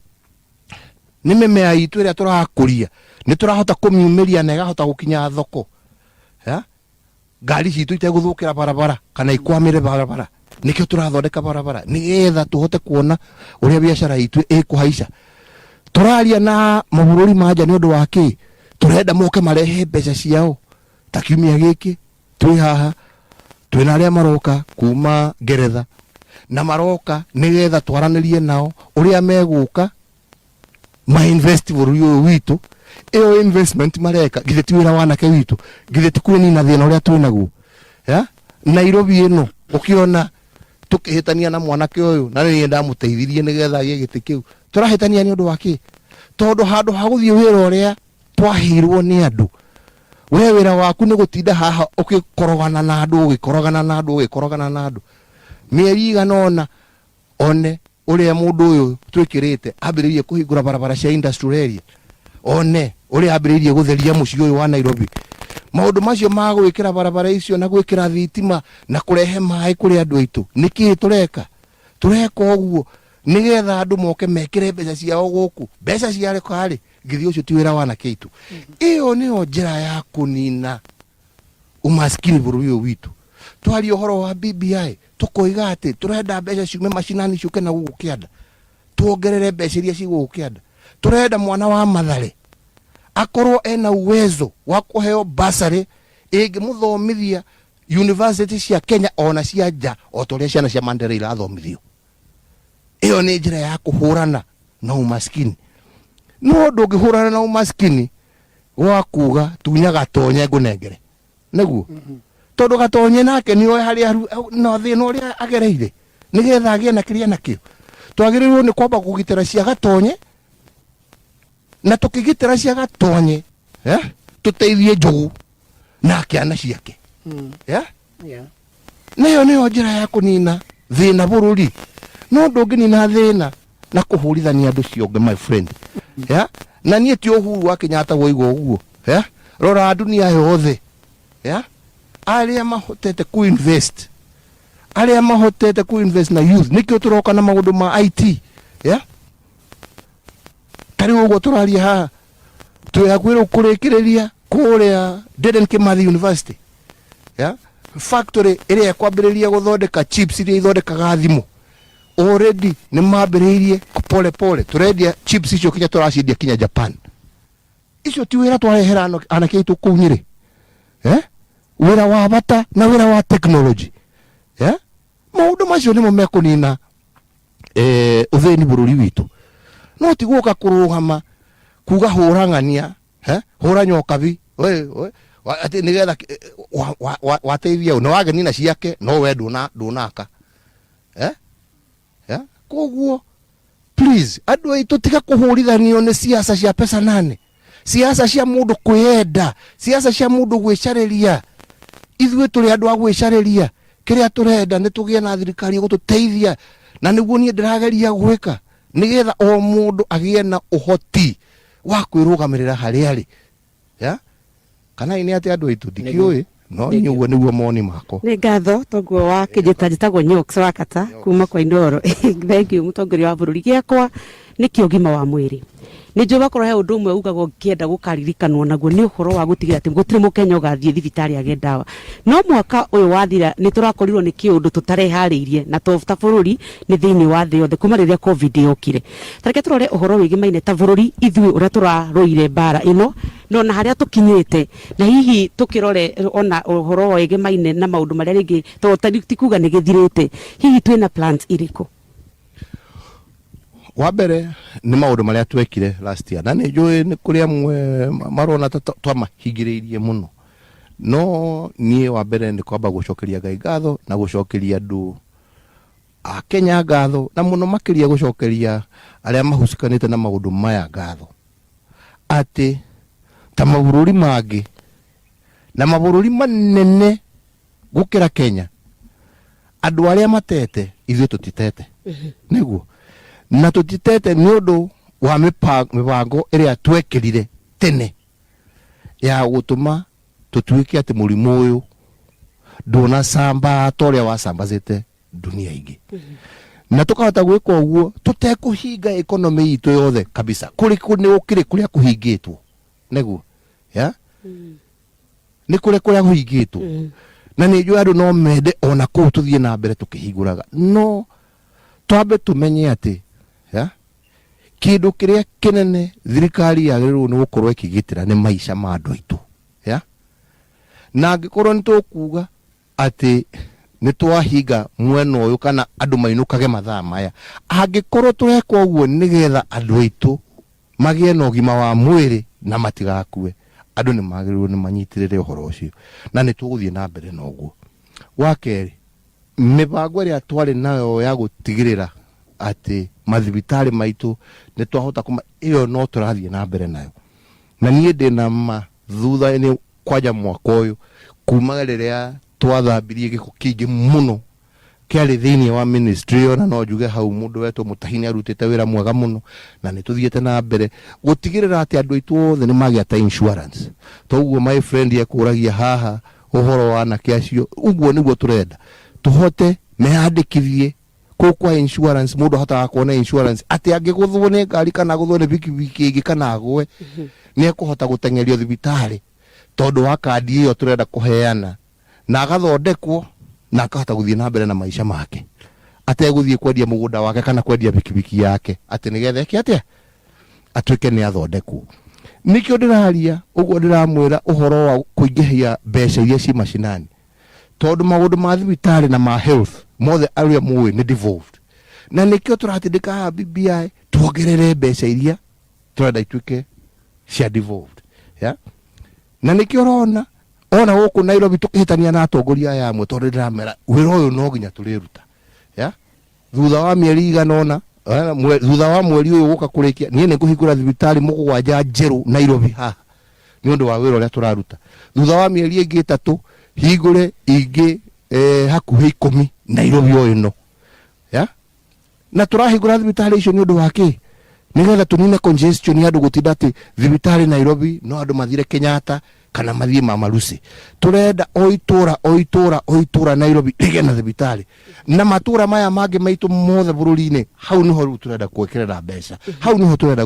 nĩ mĩmera itũ ĩrĩa tũrakũria nĩ tũrahota kũmiumĩria na ĩgahota gũkinya thoko, ya? Ngari citũ itegũthũkĩra barabara kana ikwamĩre barabara, nĩkĩo tũrathondeka barabara nĩgetha tũhote kuona ũrĩa biacara itũ ĩkũhaica. Tũraria na mabũrũri ma nja nĩ ũndũ wa kĩ? Tũrenda moke marehe mbeca ciao. Ta kiumia gĩkĩ twĩ haha twĩna arĩa maroka kuma Ngeretha, na maroka nĩgetha twaranĩrie nao ũrĩa megũka ma invest bũrũri ũyũ witũ. Ĩyo investment mareka githĩ ti wĩra wa anake witũ? Githĩ ti kwĩnina thĩna ũrĩa twĩ naguo? Ya? Nairobi ĩno ũkĩona tũkĩhĩtania na mwanake ũyũ, na nĩ niĩ ndamũteithirie nĩgetha agĩe gĩtĩ kĩu. Tũrahĩtania nĩ ũndũ wa kĩ? Tondũ handũ ha gũthiĩ wĩra ũrĩa twaheirwo nĩ andũ, we wĩra waku nĩ gũtinda haha ũgĩkorogana na andũ, ũgĩkorogana na andũ, ũgĩkorogana na andũ mĩeri igana ũna. One ũrĩa mũndũ ũyũ twĩkĩrĩte ambĩrĩirie kũhingũra barabara cia industrial area. One ũrĩa ambĩrĩirie gũtheria mũciĩ ũyũ wa Nairobi. Maũndũ macio ma gwĩkĩra barabara icio na gwĩkĩra thitima na kũrehe maĩ kũrĩ andũ aitũ, nĩkĩĩ tũreka? Tũreka ũguo nĩgetha andũ moke mekĩre mbeca ciao gũkũ. Mbeca ciareka rĩ, githĩ ũcio ti wĩra wa anake aitũ? Ĩyo nĩyo njĩra ya kũnina umaskini bũrũri ũyũ witũ. Twaria ũhoro wa BBI, tũkoiga atĩ tũrenda mbeca ciume macinani ciũke na gũkũ kĩanda, tuongerere mbeca iria ci gũkũ kĩanda. Tũrenda mwana wa Mathare akorwo ena uwezo wa kũheo bursary ĩngĩmũthomithia university cia Kenya ona cia nja, o ta ũrĩa ciana cia Mandera irathomithio. Ĩyo nĩ njĩra ya kũhũrana na umaskini. No ndũngĩhũrana na umaskini wa kuga tunya gatonye ngũnengere, nĩguo tondũ gatonye nake nĩ oĩ harĩa na thĩna ũrĩa agereire nĩgetha agĩe na kĩrĩa nakĩo. Twagĩrĩirwo nĩ kwamba kũgitĩra cia gatonye, na tũkĩgitĩra cia gatonye, tũteithie Njogu na kĩana ciake. Nayo nĩyo njĩra ya kũnina thĩna bũrũri. No ndũngĩnina thĩna na kũhũrithania andũ cionge, my friend. Yeah? Na niĩ ti Uhuru wa Kenyatta woiga ũguo. Yeah? Rora dunia yothe. Yeah? Arĩa mahotete ku invest, arĩa mahotete ku invest na youth, nĩkĩo tũroka na maũndũ ma IT. Yeah? Ta rĩu ũguo tũraria haha, twĩ hakuhĩ rĩu kũrĩkĩrĩria kũrĩa Dedan Kimathi University. Yeah? Factory ĩrĩa ĩkwambĩrĩria gũthondeka chips iria ithondekaga thimũ, already nĩ mambĩrĩirie pole pole. Tũrendia chips icio kinya, tũraciendia kinya Japan. Icio ti wĩra twarehera anake aitũ kũu Nyĩrĩ? Eh? Wĩra wa bata na wĩra wa technology. Eh? Maũndũ macio nĩmo mekũnina ũthĩni bũrũri witũ, no ti gũka kũrũgama kuga hũra ng'ania, eh? Hũra nyokabi we, we, atĩ nĩgetha wateithia nĩ wagenina ciake, no we ndũnaka, eh? Yeah? Koguo please, andũ aitũ, tiga kũhũrithanio nĩ siasa cia pesa nane, siasa cia mũndũ kwĩyenda, siasa cia mũndũ gwĩcarĩria. Ithuĩ tũrĩ andũ a gwĩcarĩria. Kĩrĩa tũrenda nĩ tũgĩe na thirikari ĩgũtũteithia, na nĩguo niĩ ndĩrageria gwĩka, nĩgetha o mũndũ agĩe na ũhoti wa kwĩrũgamĩrĩra harĩa arĩ. Ya kana nĩ atĩ andũ aitũ, ndikĩũĩ, no niĩ ũguo nĩguo moni makwa. Nĩ ngatho toguo wa kĩnjĩta njĩtagwo Nyox wa Kata kuma kwa Inooro. Thank you, mũtongoria wa bũrũri. Gĩakwa nĩ kĩa ũgima wa mwĩrĩ. Nĩ njũĩ wakorwo he ũndũ ũmwe ugaga ũngĩenda gũkaririkanwo naguo nĩ ũhoro wa gũtigĩrĩra atĩ gũtirĩ mũkenya ũgathiĩ thibitarĩ age ndawa. No mwaka ũyũ wathira nĩ tũrakorirwo nĩ kĩũndũ tũtareharĩirie na to ta bũrũri, nĩ thĩinĩ wa thĩ yothe kuma rĩrĩa COVID yokire. Ta reke tũrore ũhoro wĩgĩmaine ta bũrũri ithuĩ ũrĩa tũrarũire mbara ĩno na ona harĩa tũkinyĩte, na hihi tũkĩrore ona ũhoro wĩgĩmaine na maũndũ marĩa rĩngĩ to ti kuga nĩ gĩthirĩte, hihi twĩna plans irĩkũ? Wa mbere nĩ maũndũ marĩa twekire last year, na nĩ njũĩ nĩ kũrĩ amwe marona ta twamahingĩrĩirie mũno, no niĩ wa mbere nĩ kwamba gũcokeria Ngai ngatho na gũcokeria andũ a Kenya ngatho, na mũno makĩria gũcokeria arĩa mahucikanĩte na maũndũ maya ngatho, atĩ ta mabũrũri mangĩ na mabũrũri manene gũkĩra Kenya, andũ arĩa matete, ithuĩ tũtitete. Nĩguo na tũtitete nĩ ũndũ wa mĩbango ĩrĩa twekĩrire tene ya gũtũma tũtuĩke atĩ mũrimũ ũyũ ndũnacamba ta ũrĩa wacambacĩte dunia ingĩ, na tũkahota gwĩka ũguo tũtekũhinga economy itũ yothe kabisa. Kũrĩ nĩ gũkĩrĩ kũrĩa kũhingĩtwo, nĩguo ya nĩ kũrĩa kũrĩa kũhingĩtwo, na nĩ njũĩ andũ no mende ona kũu tũthiĩ na mbere tũkĩhingũraga, no twambe tũmenye atĩ ya kĩndũ kĩrĩa kĩnene thirikari yagĩrĩirwo nĩ gũkorwo ĩkĩgitĩra nĩ maica ma andũ aitũ. Ya na angĩkorwo nĩ tũkuga atĩ nĩ twahinga mwena ũyũ kana andũ mainũkage mathaa maya, angĩkorwo tũreka ũguo nĩgetha andũ aitũ magĩe na ũgima wa mwĩrĩ na matigakue, andũ nĩ magĩrĩirwo nĩ manyitĩrĩre ũhoro ũcio, na nĩ tũgũthiĩ na mbere na ũguo. Wa kerĩ, mĩbango ĩrĩa twarĩ nayo ya gũtigĩrĩra atĩ mathibitarĩ maitũ nĩ twahota kũma, ĩyo no tũrathiĩ na mbere nayo, na niĩ ndĩna ma thutha-inĩ kwanja mwaka ũyũ, kuma rĩrĩa twathambirie gĩko kĩingĩ mũno. Kĩarĩ thĩinĩ wa ministry ĩyo, na no njuge hau mũndũ wetwo Mũtahi nĩ arutĩte wĩra mwega mũno, na nĩ tũthiĩte na mbere gũtigĩrĩra atĩ andũ aitũ othe nĩ magĩa ta insurance. Toguo my friend ekũragia haha ũhoro wa anake acio, ũguo nĩguo tũrenda tũhote meyandĩkithie kũu kwa insurance. Mũndũ ahotaga kuona insurance atĩ angĩgũthwo nĩ ngari kana agũthwo nĩ bikibiki ĩngĩ kana agwe, nĩ ekũhota gũteng'erio thibitarĩ tondũ wa kandi ĩyo tũrenda kũheana, na agathondekwo na akahota gũthiĩ na mbere na maica make ategũthiĩ kwendia mũgũnda wake kana kwendia bikibiki yake atĩ nĩgetha eke atĩa, atuĩke nĩ athondekwo. Nĩkĩo ndĩraria ũguo, ndĩramwĩra ũhoro wa kũingĩhia mbeca iria ci macinani, tondũ maũndũ ma thibitarĩ na ma health mothe arĩa mũĩ nĩ devolved, na nĩkĩo tũratindĩka haha BBI tuongerere mbeca iria tũrenda ituĩke cia devolved, yeah? Na nĩkĩo ũrona ona gũkũ Nairobi tũkĩhĩtania na atongoria aya amwe, tondũ ndĩramera wĩra ũyũ no nginya tũrĩruta, yeah? Thutha wa mĩeri igana ũna, thutha wa mweri ũyũ gũka kũrĩkia, niĩ nĩ ngũhingũra thibitarĩ 7 njerũ Nairobi haha nĩ ũndũ wa wĩra ũrĩa tũraruta. Thutha wa mĩeri ĩngĩ 3 hingũre ingĩ hakuhĩ 10 Nairobi o ĩno, yeah? Na tũrahingũra thibitarĩ icio nĩ ũndũ wa kĩ? Nĩgetha tũnine congestion ya andũ gũtinda atĩ thibitarĩ Nairobi no andũ mathire Kenyatta kana mathiĩ Mama Lucy. Tũrenda o itũra o itũra o itũra Nairobi rĩgĩe na thibitarĩ, na matũra maya mangĩ maitũ mothe bũrũri-inĩ. Hau nĩho rĩu tũrenda gwĩkĩrĩra mbeca, hau nĩho tũrenda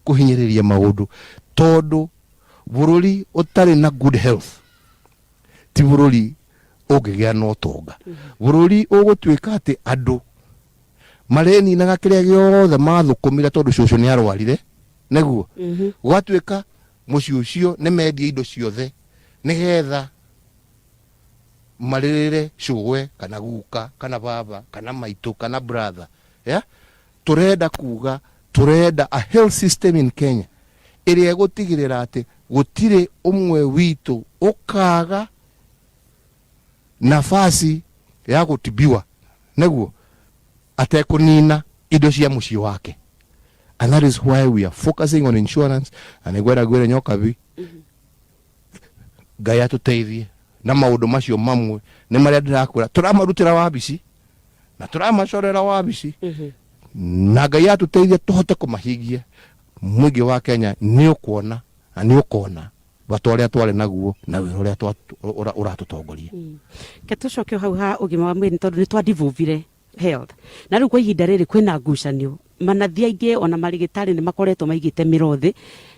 kũhinyĩrĩria maũndũ, tondũ bũrũri ũtarĩ na good health ti bũrũri ũngĩgĩa na ũtonga. Bũrũri ũgũtuĩka atĩ andũ marĩninaga kĩrĩa gĩothe mathũkũmire tondũ cũcũ nĩ arwarire, nĩguo gũgatuĩka mũciĩ ũcio nĩ mendie indo ciothe nĩgetha marĩrĩre cũwe kana guka kana baba kana maitũ kana brother, yeah? Tũrenda kuga tũrenda a health system in Kenya ĩrĩa ĩgũtigĩrĩra atĩ gũtirĩ ũmwe witũ ũkaga nafasi ya gũtibiwa nĩguo atekũnina indo cia mũciĩ wake. And that is why we are focusing on insurance. Na nĩngwenda ngwĩre Nyokabi, Ngai atũteithie na maũndũ macio mamwe nĩ marĩa ndĩrakwĩra tũramarutĩra wabici na tũramacorera wabici, na Ngai atũteithie tũhote kũmahingia, mũingĩ wa Kenya nĩ ũkuona na nĩ ũkona bata ũrĩa twarĩ naguo na wĩra ũrĩa ũratũtongoria. Ke tũcoke hau ha ũgima wa mwĩrĩ, tondũ nĩ twadivuvire health, na rĩu kwa ihinda rĩrĩ kwĩna ngucanio. Manathi aingĩ ona marĩgĩtarĩ nĩ makoretwo maigĩte mĩro thĩ,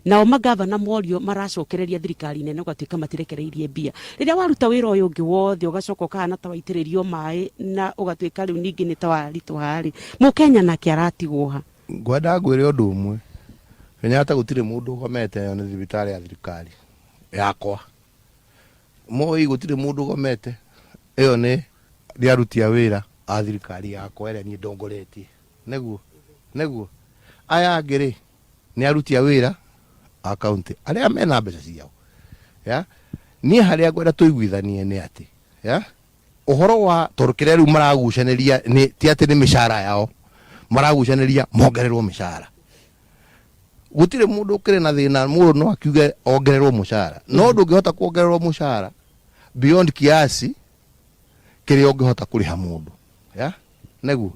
nao magavana morio maracokereria thirikari nene, ũgatuĩka matirekereirie mbia. Rĩrĩa waruta wĩra ũyũ ũngĩ wothe, ũgacoka ũkahana ta waitĩrĩrio maĩ na ũgatuĩka rĩu ningĩ nĩ ta waritũha rĩ, mũkenya nake aratigwo ha? Ngwenda ngwĩre ũndũ ũmwe, Kenyatta gũtirĩ mũndũ ũgomete. Ĩyo nĩ thibitarĩ ya thirikari yakwa. Moi gũtirĩ mũndũ ũgomete, ĩyo nĩ aruti a wĩra a thirikari yakwa ĩrĩa niĩ ndongoretie, nĩguo aya angĩ rĩ nĩ aruti a wĩra a kaunti arĩa mena mbeca ciao, ya. Niĩ harĩa ngwenda tũiguithanie nĩ atĩ, ya, ũhoro wa tondũ kĩrĩa rĩu maragucanĩria nĩ ti atĩ nĩ mĩcara yao maragucanĩria mongererwo mĩcara. Gũtirĩ mũndũ ũkĩrĩ na thĩna, mũndũ no akiuge ongererwo mũcara, no ndũngĩhota kuongererwo mũcara beyond kiasi kĩrĩa ũngĩhota kũrĩha mũndũ, ya, nĩguo.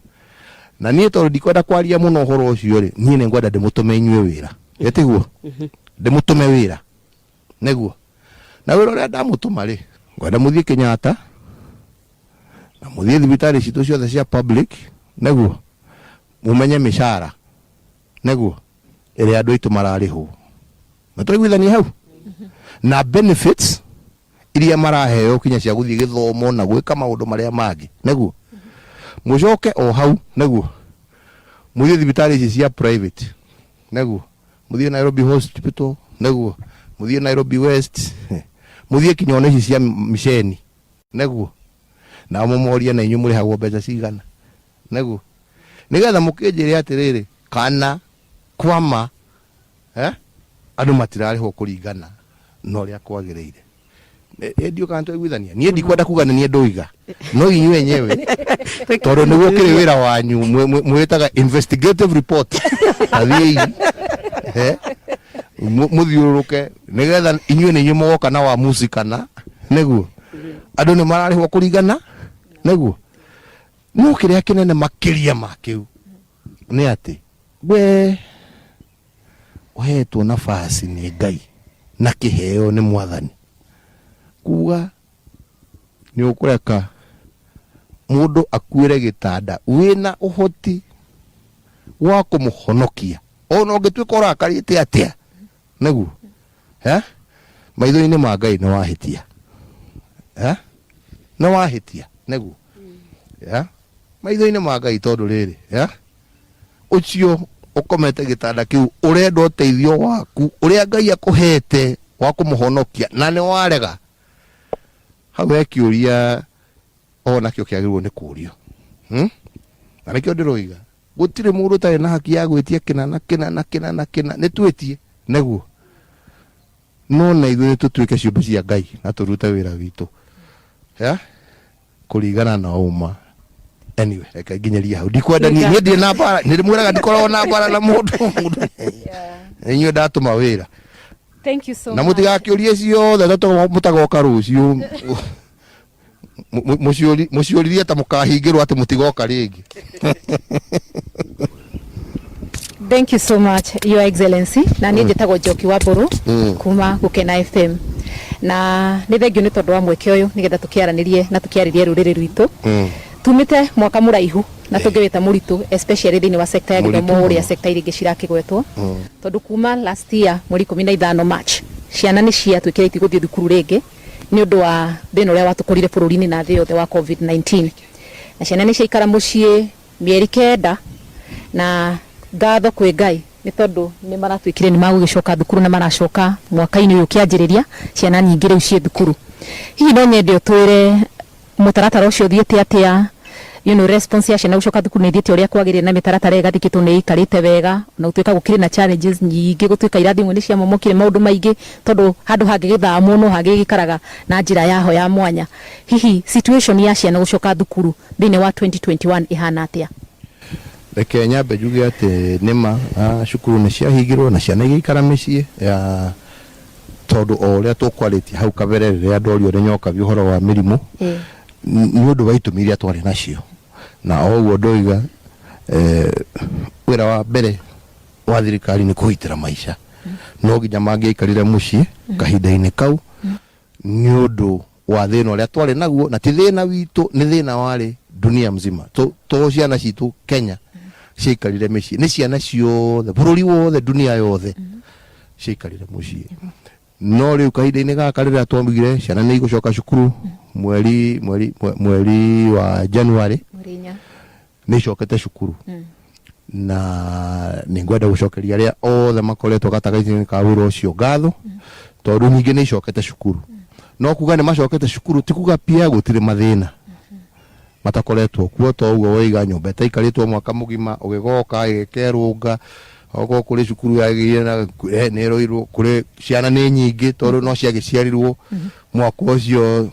Na niĩ tondũ ndikwenda kwaria mũno ũhoro ũcio rĩ, niĩ nĩ ngwenda ndĩmũtũme inyuĩ wĩra, ĩtiguo ndĩmũtũme wĩra, nĩguo. Na wĩra ũrĩa ndamũtũma rĩ, ngwenda mũthiĩ Kenyatta na mũthiĩ thibitarĩ citũ ciothe cia public, nĩguo mũmenye mĩcara, nĩguo, ĩrĩa andũ aitũ mararĩhwo, na tũiguithanie hau na benefits iria maraheo kinya cia gũthiĩ gĩthomo na gwĩka maũndũ marĩa mangĩ, nĩguo mũcoke o hau, nĩguo mũthiĩ thibitarĩ ici cia private, nĩguo mũthiĩ Nairobi Hospital, nĩguo mũthiĩ Nairobi West, mũthiĩ kinya ona ici cia miceni, nĩguo nao mũmorie na inyuĩ mũrĩhagwo mbeca cigana, nĩguo nĩgetha mũkĩnjĩre atĩrĩrĩ kana kwama andũ matirarĩhwo kũringana na ũrĩa kwagĩrĩire. Ndiũ kana twaiguithania. Niĩ ndikwenda kuga nĩ niĩ ndoiga, no inyuĩ enyewe, tondũ nĩguo ũkĩrĩ wĩra wanyu mwĩtaga investigative report, athiĩi mũthiũrũrũke nĩgetha inyuĩ nĩ inyuĩ mũgoka na wamuci kana nĩguo andũ nĩ mararĩhwo kũringana nĩguo. No kĩrĩa kĩnene makĩria ma kĩu nĩ atĩ we ũhetwo nafasi nĩ Ngai na kĩheo nĩ Mwathani kuga nĩ ũkũreka mũndũ akuĩre gĩtanda wĩna ũhoti wa kũmũhonokia ona ũngĩtuĩka ũrakarĩte atĩa nĩguo eh? Maitho-inĩ ma Ngai nĩ wahĩtia, eh? Nĩ wahĩtia nĩguo, eh? Maitho-inĩ ma Ngai tondũ rĩrĩ, eh? Ũcio ũkomete gĩtanda kĩu ũrenda ũteithio waku ũrĩa Ngai akũhete wa kũmũhonokia na nĩ warega. Hau he kĩũria o nakĩo kĩagĩrĩirwo nĩ kũrio, Na nĩkĩo ndĩroiga gũtirĩ mũndũ ũtarĩ na haki ya gwĩtia kĩna na kĩna na kĩna na kĩna, nĩ twĩtie nĩguo, no na ithuĩ nĩ tũtuĩke ciũmbe cia Ngai na tũrute wĩra witũ ya kũringana na ũma. Anyway, reke nginyerie hau, ndikwenda niĩ ndirĩ na mbara, nĩ ndĩmwĩraga ndikoragwo na mbara na mũndũ mũndũ inyuĩ ndatũma wĩra. Thank you so Na much. Mũtigakĩũrie ciothe tondũ mũtagoka rũciũ mũciũririe ta mũkahingĩrwo atĩ mũtigoka rĩngĩ. Thank you so much, Your Excellency. Na niĩ njĩtagwo Njoki wa Mbũrũ kuma Gũkena FM. Na nĩ thengio nĩ tondũ wa mweke ũyũ nĩgetha tũkĩaranĩrie na tũkĩarĩrie rũrĩrĩ rwitũ. Tumĩte mwaka mũraihu na tũngĩwĩta mũritũ, especially thĩinĩ wa sector ya Mũritũ gĩthomo ũrĩa mũno. Sector iria ingĩ cirakĩgwetwo. Tondũ kuma last year mweri 15 March ciana nĩ ciatuĩkire itigũthiĩ thukuru rĩngĩ nĩ ũndũ wa thĩna ũrĩa watũkorire bũrũri-inĩ na thĩ yothe wa COVID-19. Na ciana nĩ ciaikara mũciĩ mĩeri 9, na ngatho kwĩ Ngai nĩ tondũ nĩ maratuĩkire nĩ magũgĩcoka thukuru na maracoka mwaka-inĩ ũyũ ũkĩanjĩrĩria, ciana nyingĩ rĩu ciĩ thukuru. Hihi no nyende ũtwĩre mũtaratara ũcio ũthiĩte atĩa, response ya ciana gũcoka thukuru nĩ ĩthiĩte ũrĩa kwagĩrĩire na mĩtaratara ĩgathikĩtwo nĩ ĩikarĩte wega, na gũtuĩka gũkĩrĩ na challenges nyingĩ, gũtuĩka irathi imwe nĩ ciamomokire, maũndũ maingĩ, tondũ handũ hangĩgĩthamwo no hangĩgĩikaraga na njĩra yaho ya mwanya. Hihi situation ya ciana gũcoka thukuru thĩinĩ wa 2021 ĩhana atĩa? Reke nyambe njuge atĩ nĩma cukuru nĩ ciahingirwo na ciana igĩikara mĩciĩ ya tondũ o ũrĩa tũkwarĩtie hau kabere rĩrĩa ndorio nĩ Nyokabi ũhoro wa mĩrimũ, nĩ ũndũ wa itũmi iria twarĩ nacio. Na o ũguo ndoiga, wĩra wa mbere wa thirikari nĩ kũgitĩra maica, no nginya mangĩaikarire mũciĩ kahinda-inĩ kau nĩ ũndũ wa thĩna ũrĩa twarĩ naguo, na ti thĩna witũ, nĩ thĩna warĩ dunia mzima. To ciana citũ Kenya ciaikarire mĩciĩ, nĩ ciana ciothe bũrũri wothe, dunia yothe ciaikarire mũciĩ. No rĩu kahinda-inĩ gaka rĩrĩa twaugire ciana nĩ igũcoka cukuru mweri wa January, Mweri 4. Nĩ icokete cukuru na nĩ ngwenda gũcokeria arĩa othe makoretwo gatagatĩ-inĩ ka wĩra ũcio ngatho tondũ nyingĩ nĩ icokete cukuru. No kuga nĩ macokete cukuru ti kuga pia gũtirĩ mathĩna matakoretwo kuo, to ũguo woiga nyũmba ĩtaikarĩtwo mwaka mũgima ũgĩgoka ĩgĩkerũnga, okorwo kũrĩ cukuru yagĩire na nĩ ĩroirwo kũrĩ ciana nĩ nyingĩ tondũ no ciagĩciarirwo mwaka ũcio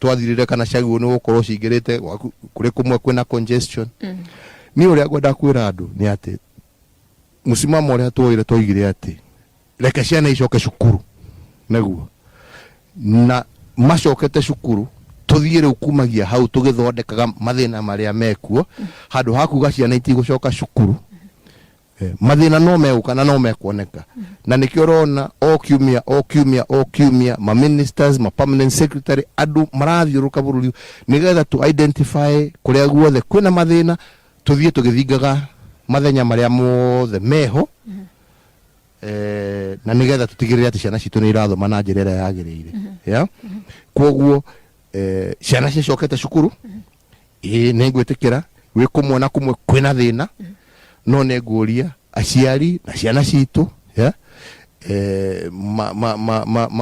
twathirire kana ciagĩrĩirwo nĩ gũkorwo cingĩrĩte kũrĩ kũmwe kwĩna congestion. Niĩ ũrĩa ngwenda kwĩra andũ nĩ atĩ mũsimamo ũrĩa tuoire, twaigire atĩ reke ciana icoke cukuru nĩguo na macokete cukuru tũthiĩ rĩu kumagia hau tũgĩthondekaga mathĩna marĩa mekuo, handũ ha kuga ciana itigũcoka cukuru. Mathĩna no megũka na no mekuoneka, na nĩkĩo ũrona o kiumia, o kiumia, o kiumia ma ministers, ma permanent secretary, andũ marathiũrũrũka bũrũri nĩgetha tu identify kũrĩa guothe kwĩna mathĩna, tũthiĩ tũgĩthingaga mathenya marĩa mothe meho, na nĩgetha tũtigĩrĩre atĩ ciana citũ nĩ irathoma na njĩra ĩrĩa yagĩrĩire. Yeah? Koguo ciana cicokete cukuru, ĩĩ, nĩ ngwĩtĩkĩra gwĩ kũmwe na kũmwe kwĩna thĩna, no nĩ ngũria aciari na ciana citũ, yeah?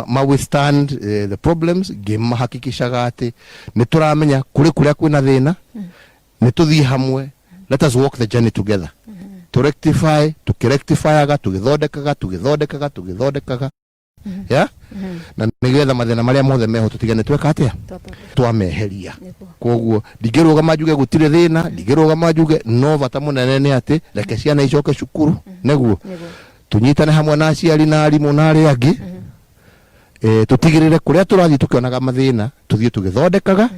Ma withstand the problems, ngĩmahakikishaga atĩ nĩ tũramenya kũrĩ kũrĩa kwĩna thĩna, nĩ tũthiĩ hamwe. Let us walk the journey together to rectify, tũkĩrectifyaga, tũgĩthondekaga, tũgĩthondekaga, tũgĩthondekaga, yeah? Na nĩgetha mathĩna marĩa mothe meho tũtigane tweka atĩa twameheria. Koguo ndingĩrũgama njuge gũtirĩ thĩna, ndingĩrũgama njuge, no bata mũnene nĩ atĩ reke ciana icoke cukuru nĩguo tũnyitane hamwe na aciari na arimũ na arĩa angĩ, tũtigĩrĩre kũrĩa tũrathiĩ tũkĩonaga mathĩna tũthiĩ tũgĩthondekaga.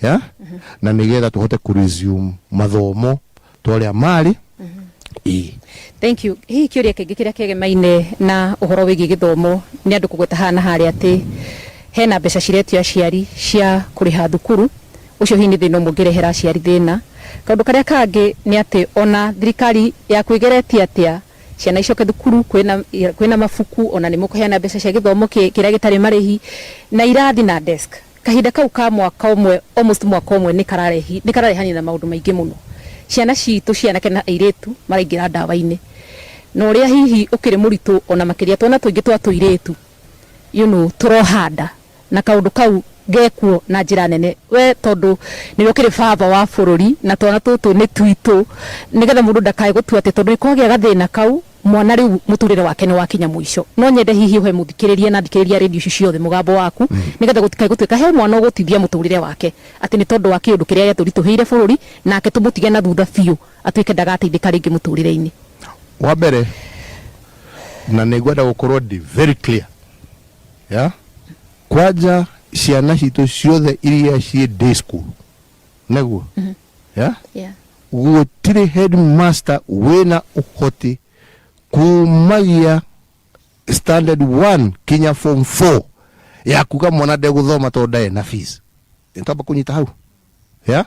Ya na nĩgetha tũhote kũ resume mathomo ta ũrĩa marĩ. Ĩĩ. Thank you. Hihi kĩũria kĩngĩ kĩrĩa kĩegemaine na ũhoro wĩgiĩ gĩthomo nĩ andũ kũgweta haha na harĩa atĩ hena mbeca ciretio aciari cia kũrĩha thukuru. Ũcio hihi nĩ thĩna ũmwe ũngĩrehera aciari thĩna. Kaũndũ karĩa kangĩ nĩ atĩ ona thirikari yaku ĩgeretie atĩa ciana icoke thukuru, kwĩna, kwĩna mabuku ona nĩ mũkũheana mbeca cia gĩthomo kĩrĩa gĩtarĩ marĩhi na irathi na desk. Kahinda kau ka mwaka ũmwe, almost mwaka ũmwe nĩ kararehi, nĩ kararehania na maũndũ maingĩ mũno. Ciana citũ cia anake na airĩtu maraingĩra ndawa-inĩ. Na ũrĩa hihi ũkĩrĩ mũritũ ona makĩria twana tũingĩ twa tũirĩtu you know, tũroha nda na kaũndũ kau gekuo na njĩra nene. We tondũ nĩwe ũkĩrĩ baba wa bũrũri na twana tũtũ nĩ twitũ, nĩgetha mũndũ ndakae gũtua atĩ tondũ nĩ kwagĩa gathĩna kau mwana rĩu mũtũrĩre wake nĩ wakinya mũico. No nyende hihi ũhe mũthikĩrĩria na athikĩrĩria a rĩndiũ ici ciothe mũgambo waku, nĩgetha gũtikae gũtuĩka he mwana ũgũtithia mũtũrĩre wake atĩ nĩ tondũ wa kĩũndũ kĩrĩa gĩatũritũhĩire bũrũri, nake tũmũtige na thutha biũ atuĩke ndagateithĩka rĩngĩ mũtũrĩre-inĩ. Wa mbere, na nĩ ngwenda gũkorwo ndĩ very clear, yeah? Kwanja ciana citũ ciothe iria ciĩ day school, nĩguo? Yeah? Yeah. Gũtirĩ headmaster wĩna ũhoti kumagia standard 1 kinya form 4 ya kuga mwana ndegũthoma tondũ ndarĩ na fees. Nĩtwamba kũnyita hau? Yeah?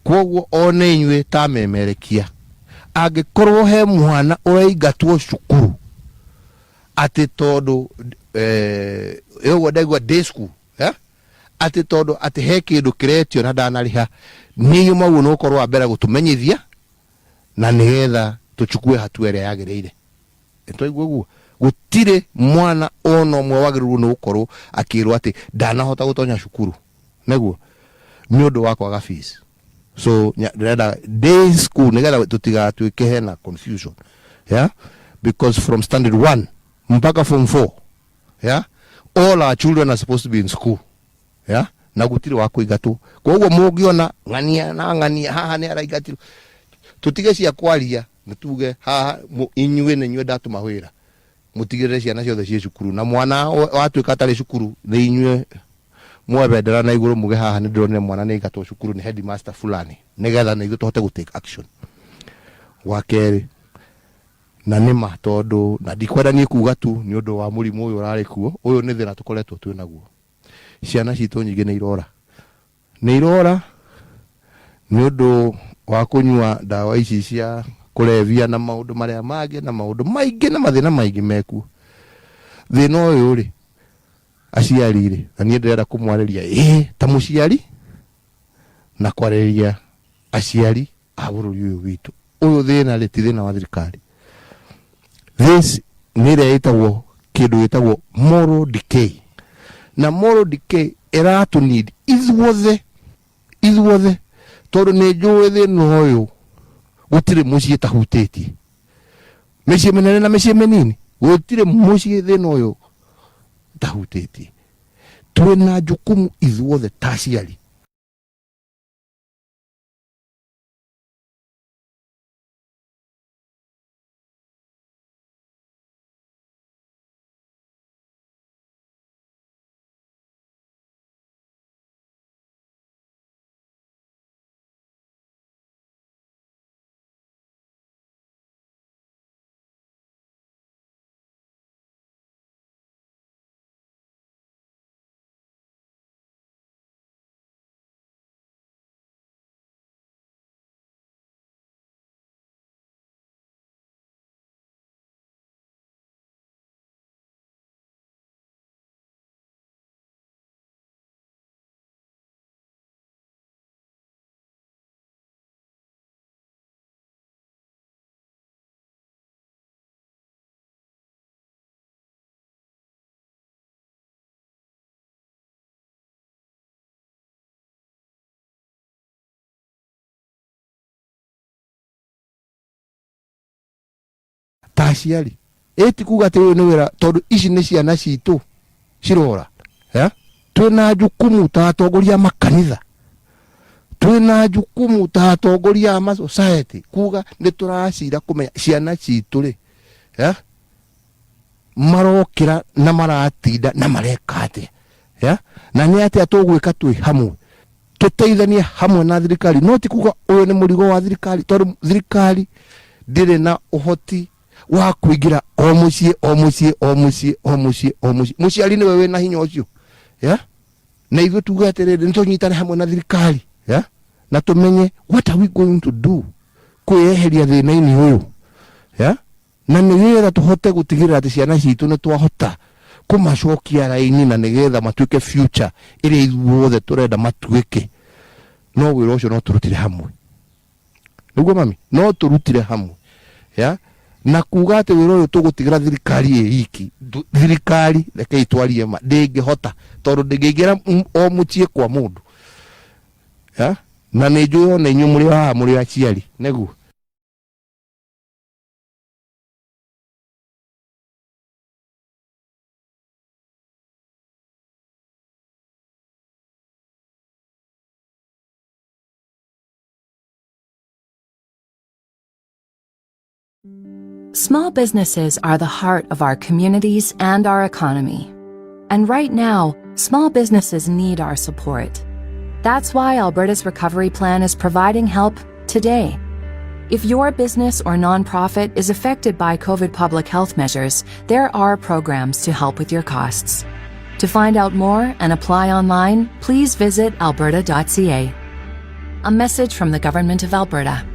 Kwoguo ona inyuĩ ta memerekia, angĩkorwo he mwana ũraingatwo cukuru atĩ tondũ ũguo ndaigua day school, yeah? Atĩ tondũ atĩ he kĩndũ kĩretio na ndanarĩha, nĩ inyuĩ mwagĩrĩirwo nĩ gũkorwo wa mbere gũtũmenyithia na nĩgetha tũchukue hatua ĩrĩa yagĩrĩire. Nĩtwaigua ũguo? Gũtirĩ mwana ona ũmwe wagĩrĩirwo nĩ gũkorwo akĩrwo atĩ ndanahota gũtonya cukuru, nĩguo, nĩ ũndũ wa kwaga fees. So ndĩrenda day school nĩgetha tũtigatuĩke hena confusion, yeah? Because from standard 1 mpaka form 4, yeah? All our children are supposed to be in school, yeah? Na gũtirĩ wa kũingatwo. Koguo mũngĩona ng'ania na ng'ania haha nĩ araingatirwo, tũtige cia kwaria, nĩ tuge haha inyuĩ nĩ inyuĩ ndatũma wĩra mũtigĩrĩre ciana ciothe ciĩ cukuru, na mwana watuĩka atarĩ cukuru nĩ inyuĩ muoe bendera na igũrũ muge haha nĩ ndĩronire mwana nĩ aingatwo cukuru nĩ headmaster fulani, nĩgetha na ithuĩ tũhote gũ take action. Wa kerĩ, na nĩ ma tondũ na ndikwenda niĩ kuga tu nĩ ũndũ wa mũrimũ ũyũ ũrarĩ kuo, ũyũ nĩ thĩna tũkoretwo twĩ naguo. Ciana citũ nyingĩ nĩ irora, nĩ irora nĩ ũndũ wa kũnyua ndawa ici cia kũrebia na maũndũ marĩa mangĩ na maũndũ maingĩ na mathĩna maingĩ mekuo. Thĩna ũyũ rĩ, aciari rĩ, na niĩ ndĩrenda kũmwarĩria ĩĩ ta mũciari na kwarĩria aciari a bũrũri ũyũ witũ. Ũyũ thĩna rĩ ti thĩna wa thirikari. This nĩ ĩrĩa ĩtagwo kĩndũ gĩtagwo moral decay, na moral decay ĩratũ need ithuothe, ithuothe, tondũ nĩ njũĩ thĩna ũyũ gũtirĩ mũciĩ tahutĩtie, mĩciĩ mĩnene na mĩciĩ mĩnini, gũtirĩ mũciĩ thĩna ũyũ tahutĩtie. Twĩna jukumu ithuothe ta aciari. Ta aciari, ĩ ti kuga atĩ ũyũ nĩ wĩra, tondũ ici nĩ ciana citũ cirora, yeah? Twĩna jukumu ta atongoria a makanitha, twĩna jukumu ta atongoria a ma society kuga nĩ tũracira kũmenya ciana citũ rĩ, yeah? Marokĩra na maratinda na mareka atĩa, yeah? Na nĩ atĩa tũgwĩka twĩ hamwe. Tũteithanie hamwe na thirikari, no ti kuga ũyũ nĩ mũrigo wa thirikari, tondũ thirikari ndĩrĩ na ũhoti wa kũingĩra o mũciĩ o mũciĩ o mũciĩ o mũciĩ o mũciĩ. Mũciari nĩwe wĩna hinya ũcio, yeah? Na ithuĩ tuge atĩrĩrĩ, nĩ tũnyitane hamwe na thirikari, yeah? Na tũmenye what are we going to do kwĩyeheria thĩna-inĩ ũyũ, yeah? Na nĩgetha tũhote gũtigĩrĩra atĩ ciana citũ nĩ twahota kũmacokia raini, na nĩgetha matuĩke future ĩrĩa ithuothe tũrenda matuĩke. No wĩra ũcio no tũrutire hamwe, nĩguo mami, no tũrutire hamwe ya na kuga atĩ wĩra ũyũ tũgũtigĩra thirikari ĩ iki. Thirikari, rekei twarie ma, ndĩngĩhota, tondũ ndĩngĩingĩra o mũciĩ kwa mũndũ, ya na nĩ njũĩ ona inyuĩ mũrĩ haha mũrĩ aciari, nĩguo. Small businesses are the heart of our communities and our economy. And right now, small businesses need our support. That's why Alberta's Recovery Plan is providing help today. If your business or nonprofit is affected by COVID public health measures, there are programs to help with your costs. To find out more and apply online, please visit alberta.ca. A message from the Government of Alberta.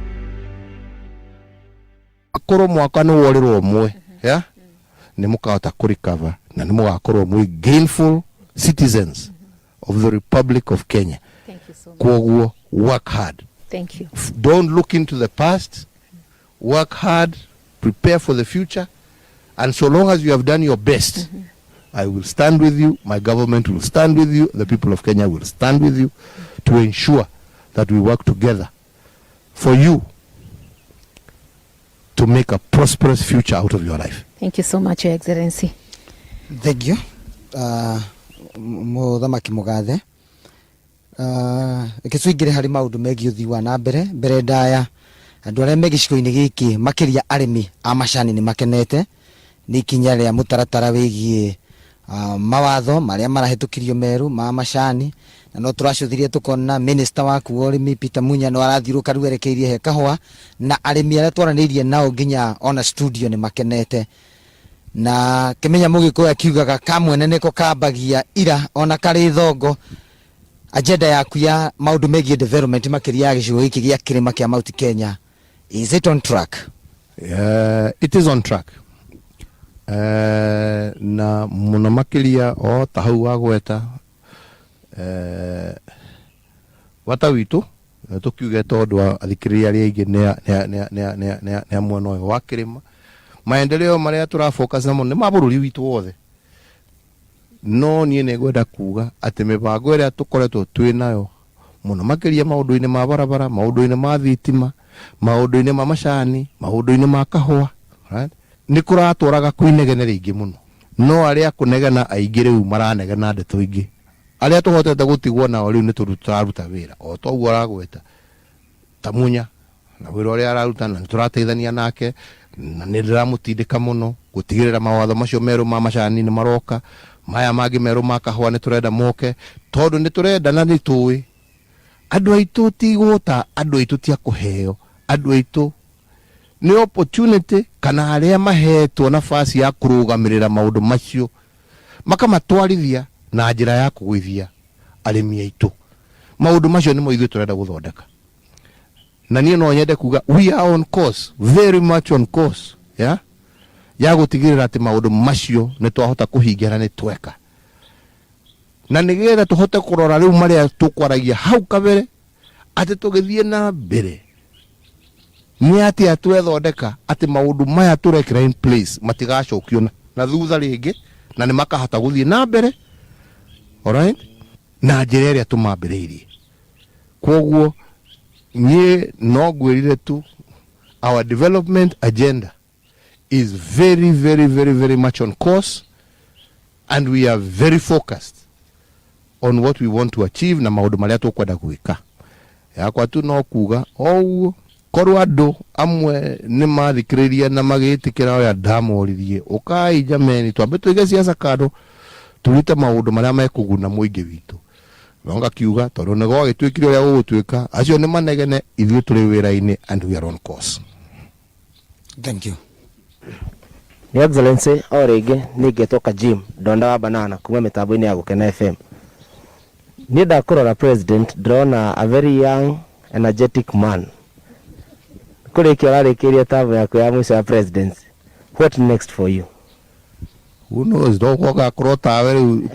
Akorwo mwaka nĩ worĩrwo ũmwe, ya nĩ mũkahota kũrecover na nĩ mũgakorwo mwĩ gainful citizens of the Republic of Kenya. Thank you so much. Kwoguo work hard. Thank you. Don't look into the past. Work hard, prepare for the future, and so long as you have done your best, I will stand with you, my government will stand with you, the people of Kenya will stand with you to ensure that we work together for you to make a prosperous future out of your life. Thank you so much, Your Excellency. Thank you. Mũthamaki mũgathe, reke tũingĩre harĩ maũndũ megiĩ ũthii wa na mbere. Mbere ndaya, andũ arĩa me gĩcigo-inĩ gĩkĩ, makĩria arĩmi a macani, nĩ makenete nĩ ikinya rĩa mũtaratara wĩgiĩ mawatho marĩa marahĩtũkirio merũ ma macani, na no tũracũthirie tũkona minister waku wa ũrĩmi Peter Munya no arathiũrũka rĩu erekeirie he kahũa, na arĩmi arĩa twaranĩirie nao nginya ona studio nĩ makenete. Na kĩmenya mũgĩkũyũ akiugaga kamwene nĩko kambagia ira ona karĩ thongo. Agenda yaku ya maũndũ megiĩ development, makĩria ya gĩcigo gĩkĩ gĩa kĩrĩma kĩa Mount Kenya, is it on track? It is on track. Na mũno makĩria o ta hau wagweta, bata witũ tũkiuge, tondũ athikĩrĩria arĩa aingĩ nĩ a mwena ũyũ wa kĩrĩma, maendeleo marĩa tũra focus namo nĩ ma bũrũri witũ wothe. No niĩ nĩ ngwenda kuga atĩ mĩbango ĩrĩa tũkoretwo twĩ nayo, mũno makĩria maũndũ-inĩ ma barabara, maũndũ-inĩ ma thitima, maũndũ-inĩ ma macani, maũndũ-inĩ ma kahũa, right? Nĩ kũratwaraga kwinegene rĩingĩ mũno, no arĩa kũnegena aingĩ rĩu maranegena ndeto ingĩ. Arĩa tũhotete gũtigwo nao rĩu nĩ tũraruta wĩra o toguo aragweta ta Munya na wĩra ũrĩa araruta, na nĩ tũrateithania nake, na nĩ ndĩramũtindĩka mũno gũtigĩrĩra mawatho macio merũ ma macani nĩ maroka, maya mangĩ merũ ma kahũa nĩ tũrenda moke, tondũ nĩ tũrenda na nĩ tũĩ andũ aitũ ti gũta, andũ aitũ ti a kũheo, andũ aitũ nĩ opportunity kana arĩa mahetwo nafasi ya kũrũgamĩrĩra maũndũ macio makamatwarithia na njĩra ya kũgũithia arĩmi aitũ. Maũndũ macio nĩmo ithuĩ tũrenda gũthondeka, na niĩ no nyende kuga we are on course, very much on course, yeah? Ya gũtigĩrĩra atĩ maũndũ macio nĩ twahota kũhingia na nĩ tweka, na nĩgetha tũhote kũrora rĩu marĩa tũkwaragia hau kabere atĩ tũgĩthiĩ na mbere nĩ atĩa twethondeka atĩ maũndũ maya tũrekĩra in place matigacokio na thutha rĩngĩ, na nĩ makahota gũthiĩ na mbere, alright, na njĩra ĩrĩa tũmambĩrĩirie. Kwoguo niĩ no ngwĩrire tu, our development agenda is very, very, very, very much on course, and we are very focused on what we want to achieve na maũndũ marĩa tũkwenda gwĩka. Yakwa tu no kuga o ũguo, korwo andũ amwe nĩ mathikĩrĩria na magĩtĩkĩra ũrĩa ndamoririe, ũkai jameni, twambe tũige siasa kando, tũrute maũndũ marĩa mekũguna mũingĩ witũ. No ngakiuga tondũ nĩ gwagĩtuĩkire ũrĩa gũgũtuĩka, acio nĩ manegene, ithuĩ tũrĩ wĩra-inĩ and we are on course. Thank you. Your Excellency, o rĩngĩ niĩ ngetwo Kajim Ndonda wa Banana kuma mĩtambo-inĩ ya Gũkena FM. Niĩ ndakũrora President ndĩrona a very young energetic man. Kũrĩkia ũrarĩkĩria term yaku ya mũico ya presidency. What next for you? Who knows, no gakorwo tawe rĩu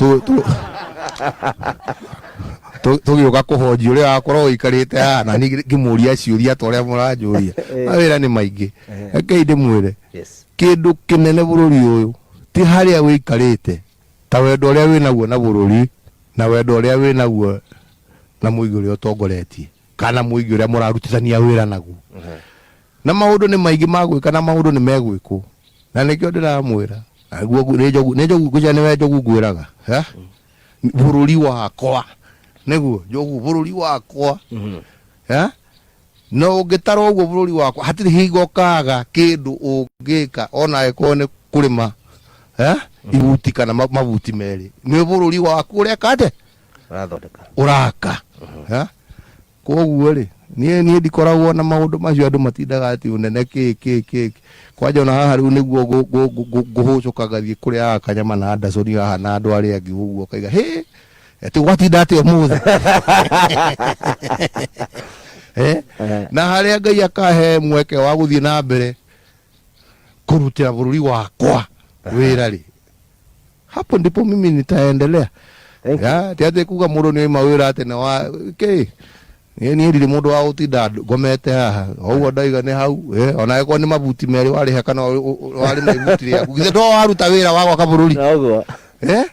tũgĩũka kũhonjia ũrĩa wakorwo ũikarĩte haha na niĩ ngĩmũria ciũria ta ũrĩa mũranjũria. Mawĩra nĩ maingĩ. Rekei ndĩmwĩre kĩndũ kĩnene bũrũri ũyũ ti harĩa wĩikarĩte ta wendo ũrĩa wĩnaguo na bũrũri na wendo ũrĩa wĩnaguo na mũingĩ ũrĩa ũtongoretie kana mũingĩ ũrĩa mũrarutithania wĩra naguo. Na maũndũ nĩ maingĩ ma gwĩka na maũndũ nĩ megwĩkwo na nĩkĩo ndĩramwĩra nĩguo nĩ njogu nĩ njogu ngwĩciria nĩwe njogu ngwĩraga eh? Bũrũri wakwa nĩguo njogu bũrũri wakwa eh? No ũngĩtara ũguo bũrũri wakwa hatirĩ hingo kaga kĩndũ ũngĩka ona angĩkorwo nĩ kũrĩma eh? Ibuti kana mabuti merĩ nĩ bũrũri waku ũreka atĩa? Ũrathondeka. Ũraka eh? Koguo rĩ niĩ ndikoragwo na maũndũ macio andũ matindaga atĩ ũnene kĩ kĩ kĩ kwanja ona haha rĩu nĩguo ngũhũcũka ngathiĩ kũrĩa kanyama na Anderson haha na andũ arĩa angĩ ũguo kaiga hĩ atĩ gwatinda atĩa ũmũthĩ eh? Na harĩa Ngai akahe mweke wa gũthiĩ na mbere kũrutĩra bũrũri wakwa wĩra rĩ hapo ndipo mimi nitaendelea. Thank you. Ya, ti atĩ kuga mũndũ nĩ oima wĩra atĩ nĩ wa kĩ niĩ niĩ ndirĩ mũndũ wa gũtinda ngomete haha o ũguo ndaiga nĩ hau ona angĩkorwo nĩ mabuti merĩ warĩha kana warĩma ibuti rĩaku githĩ to waruta wĩra wa gwaka bũrũri? Noguo. Eh?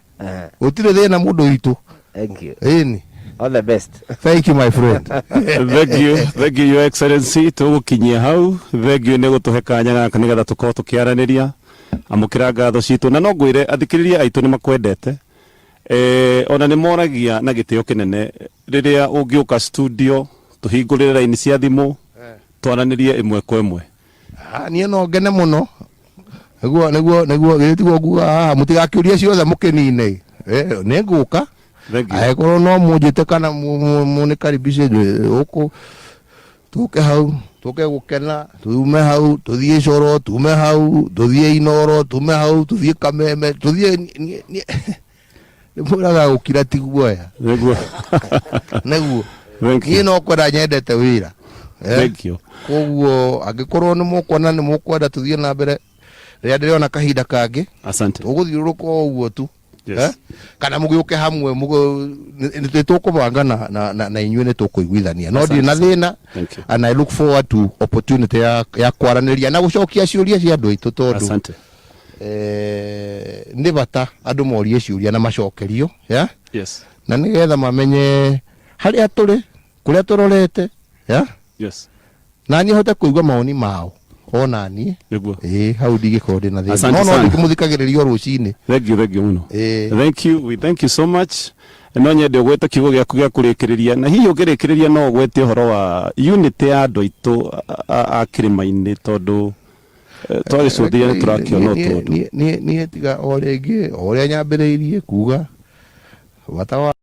Gũtirĩ thĩna mũndũ witũ. Thank you. Ĩni. All the best. Thank you my friend. Thank you, thank you, Your Excellency. Tũgũkinyia hau. Thank you nĩ gũtũhe kanya gaka nĩgetha tũkorwo tũkĩaranĩria. Amũkĩra ngatho citũ na no ngwĩre athikĩrĩria aitũ nĩ makwendete. Ona nĩ moragia na gĩtĩo kĩnene rĩrĩa ũngĩũka studio tũhingũrĩre raini cia thimũ twaranĩrie ĩmwe kwa ĩmwe. Ah, niĩ no ngene mũno nĩguo nĩguo nĩguo githĩ tiguo nguga haha mũtigakĩũrie ciothe mũkĩnine nĩ ngũka. Thank you. Angĩkorwo no mũnjĩte kana mũnĩkaribishe gũkũ tũke hau tũke gũkena tume hau tũthiĩ coro tume hau tũthiĩ inoro tume hau tũthiĩ kameme tũthiĩ nĩmwĩraga gũkira ti guoya. Nĩguo. Nĩguo. Thank you. Niĩ no kwenda nyendete wĩra. Thank you. Koguo angĩkorwo nĩ mũkuona nĩ mũkwenda tũthiĩ na mbere rĩrĩa ndĩrona kahinda kangĩ. Asante. Tũgũthiũrũrũka o ũguo tu. Yes. Kana mũgĩũke hamwe nĩ tũkũbanga na inyuĩ nĩ tũkũiguithania no ndirĩ na thĩna. Thank you. And I look forward to opportunity ya kwaranĩria na gũcokia ciũria cia andũ aitũ tondũ Asante. Nĩ bata andũ morie ciũria na macokerio ya? Yes. Na nĩgetha mamenye harĩa tũrĩ kũrĩa tũrorete ya? Yes. Na niĩ hote kũigua mawoni mao ona niĩ. Nĩguo. Ĩĩ hau ndingĩkorwo ndĩ na thĩna. Asante No sana. ndĩkĩmũthikagĩrĩria o rũcinĩ. Thank you, thank you mũno. Ĩĩ. Thank you, we thank you so much. No nyende ũgwete kiugo gĩaku gĩa kũrĩkĩrĩria na hihi ũngĩrĩkĩrĩria no ũgwete ũhoro wa unity ya andũ aitũ a kĩrĩma-inĩ tondũ twagĩcũthĩrĩria nĩ tũrakĩona ũtũndũ. Niĩ tiga o rĩngĩ o ũrĩa nyambĩrĩirie kuga bata wa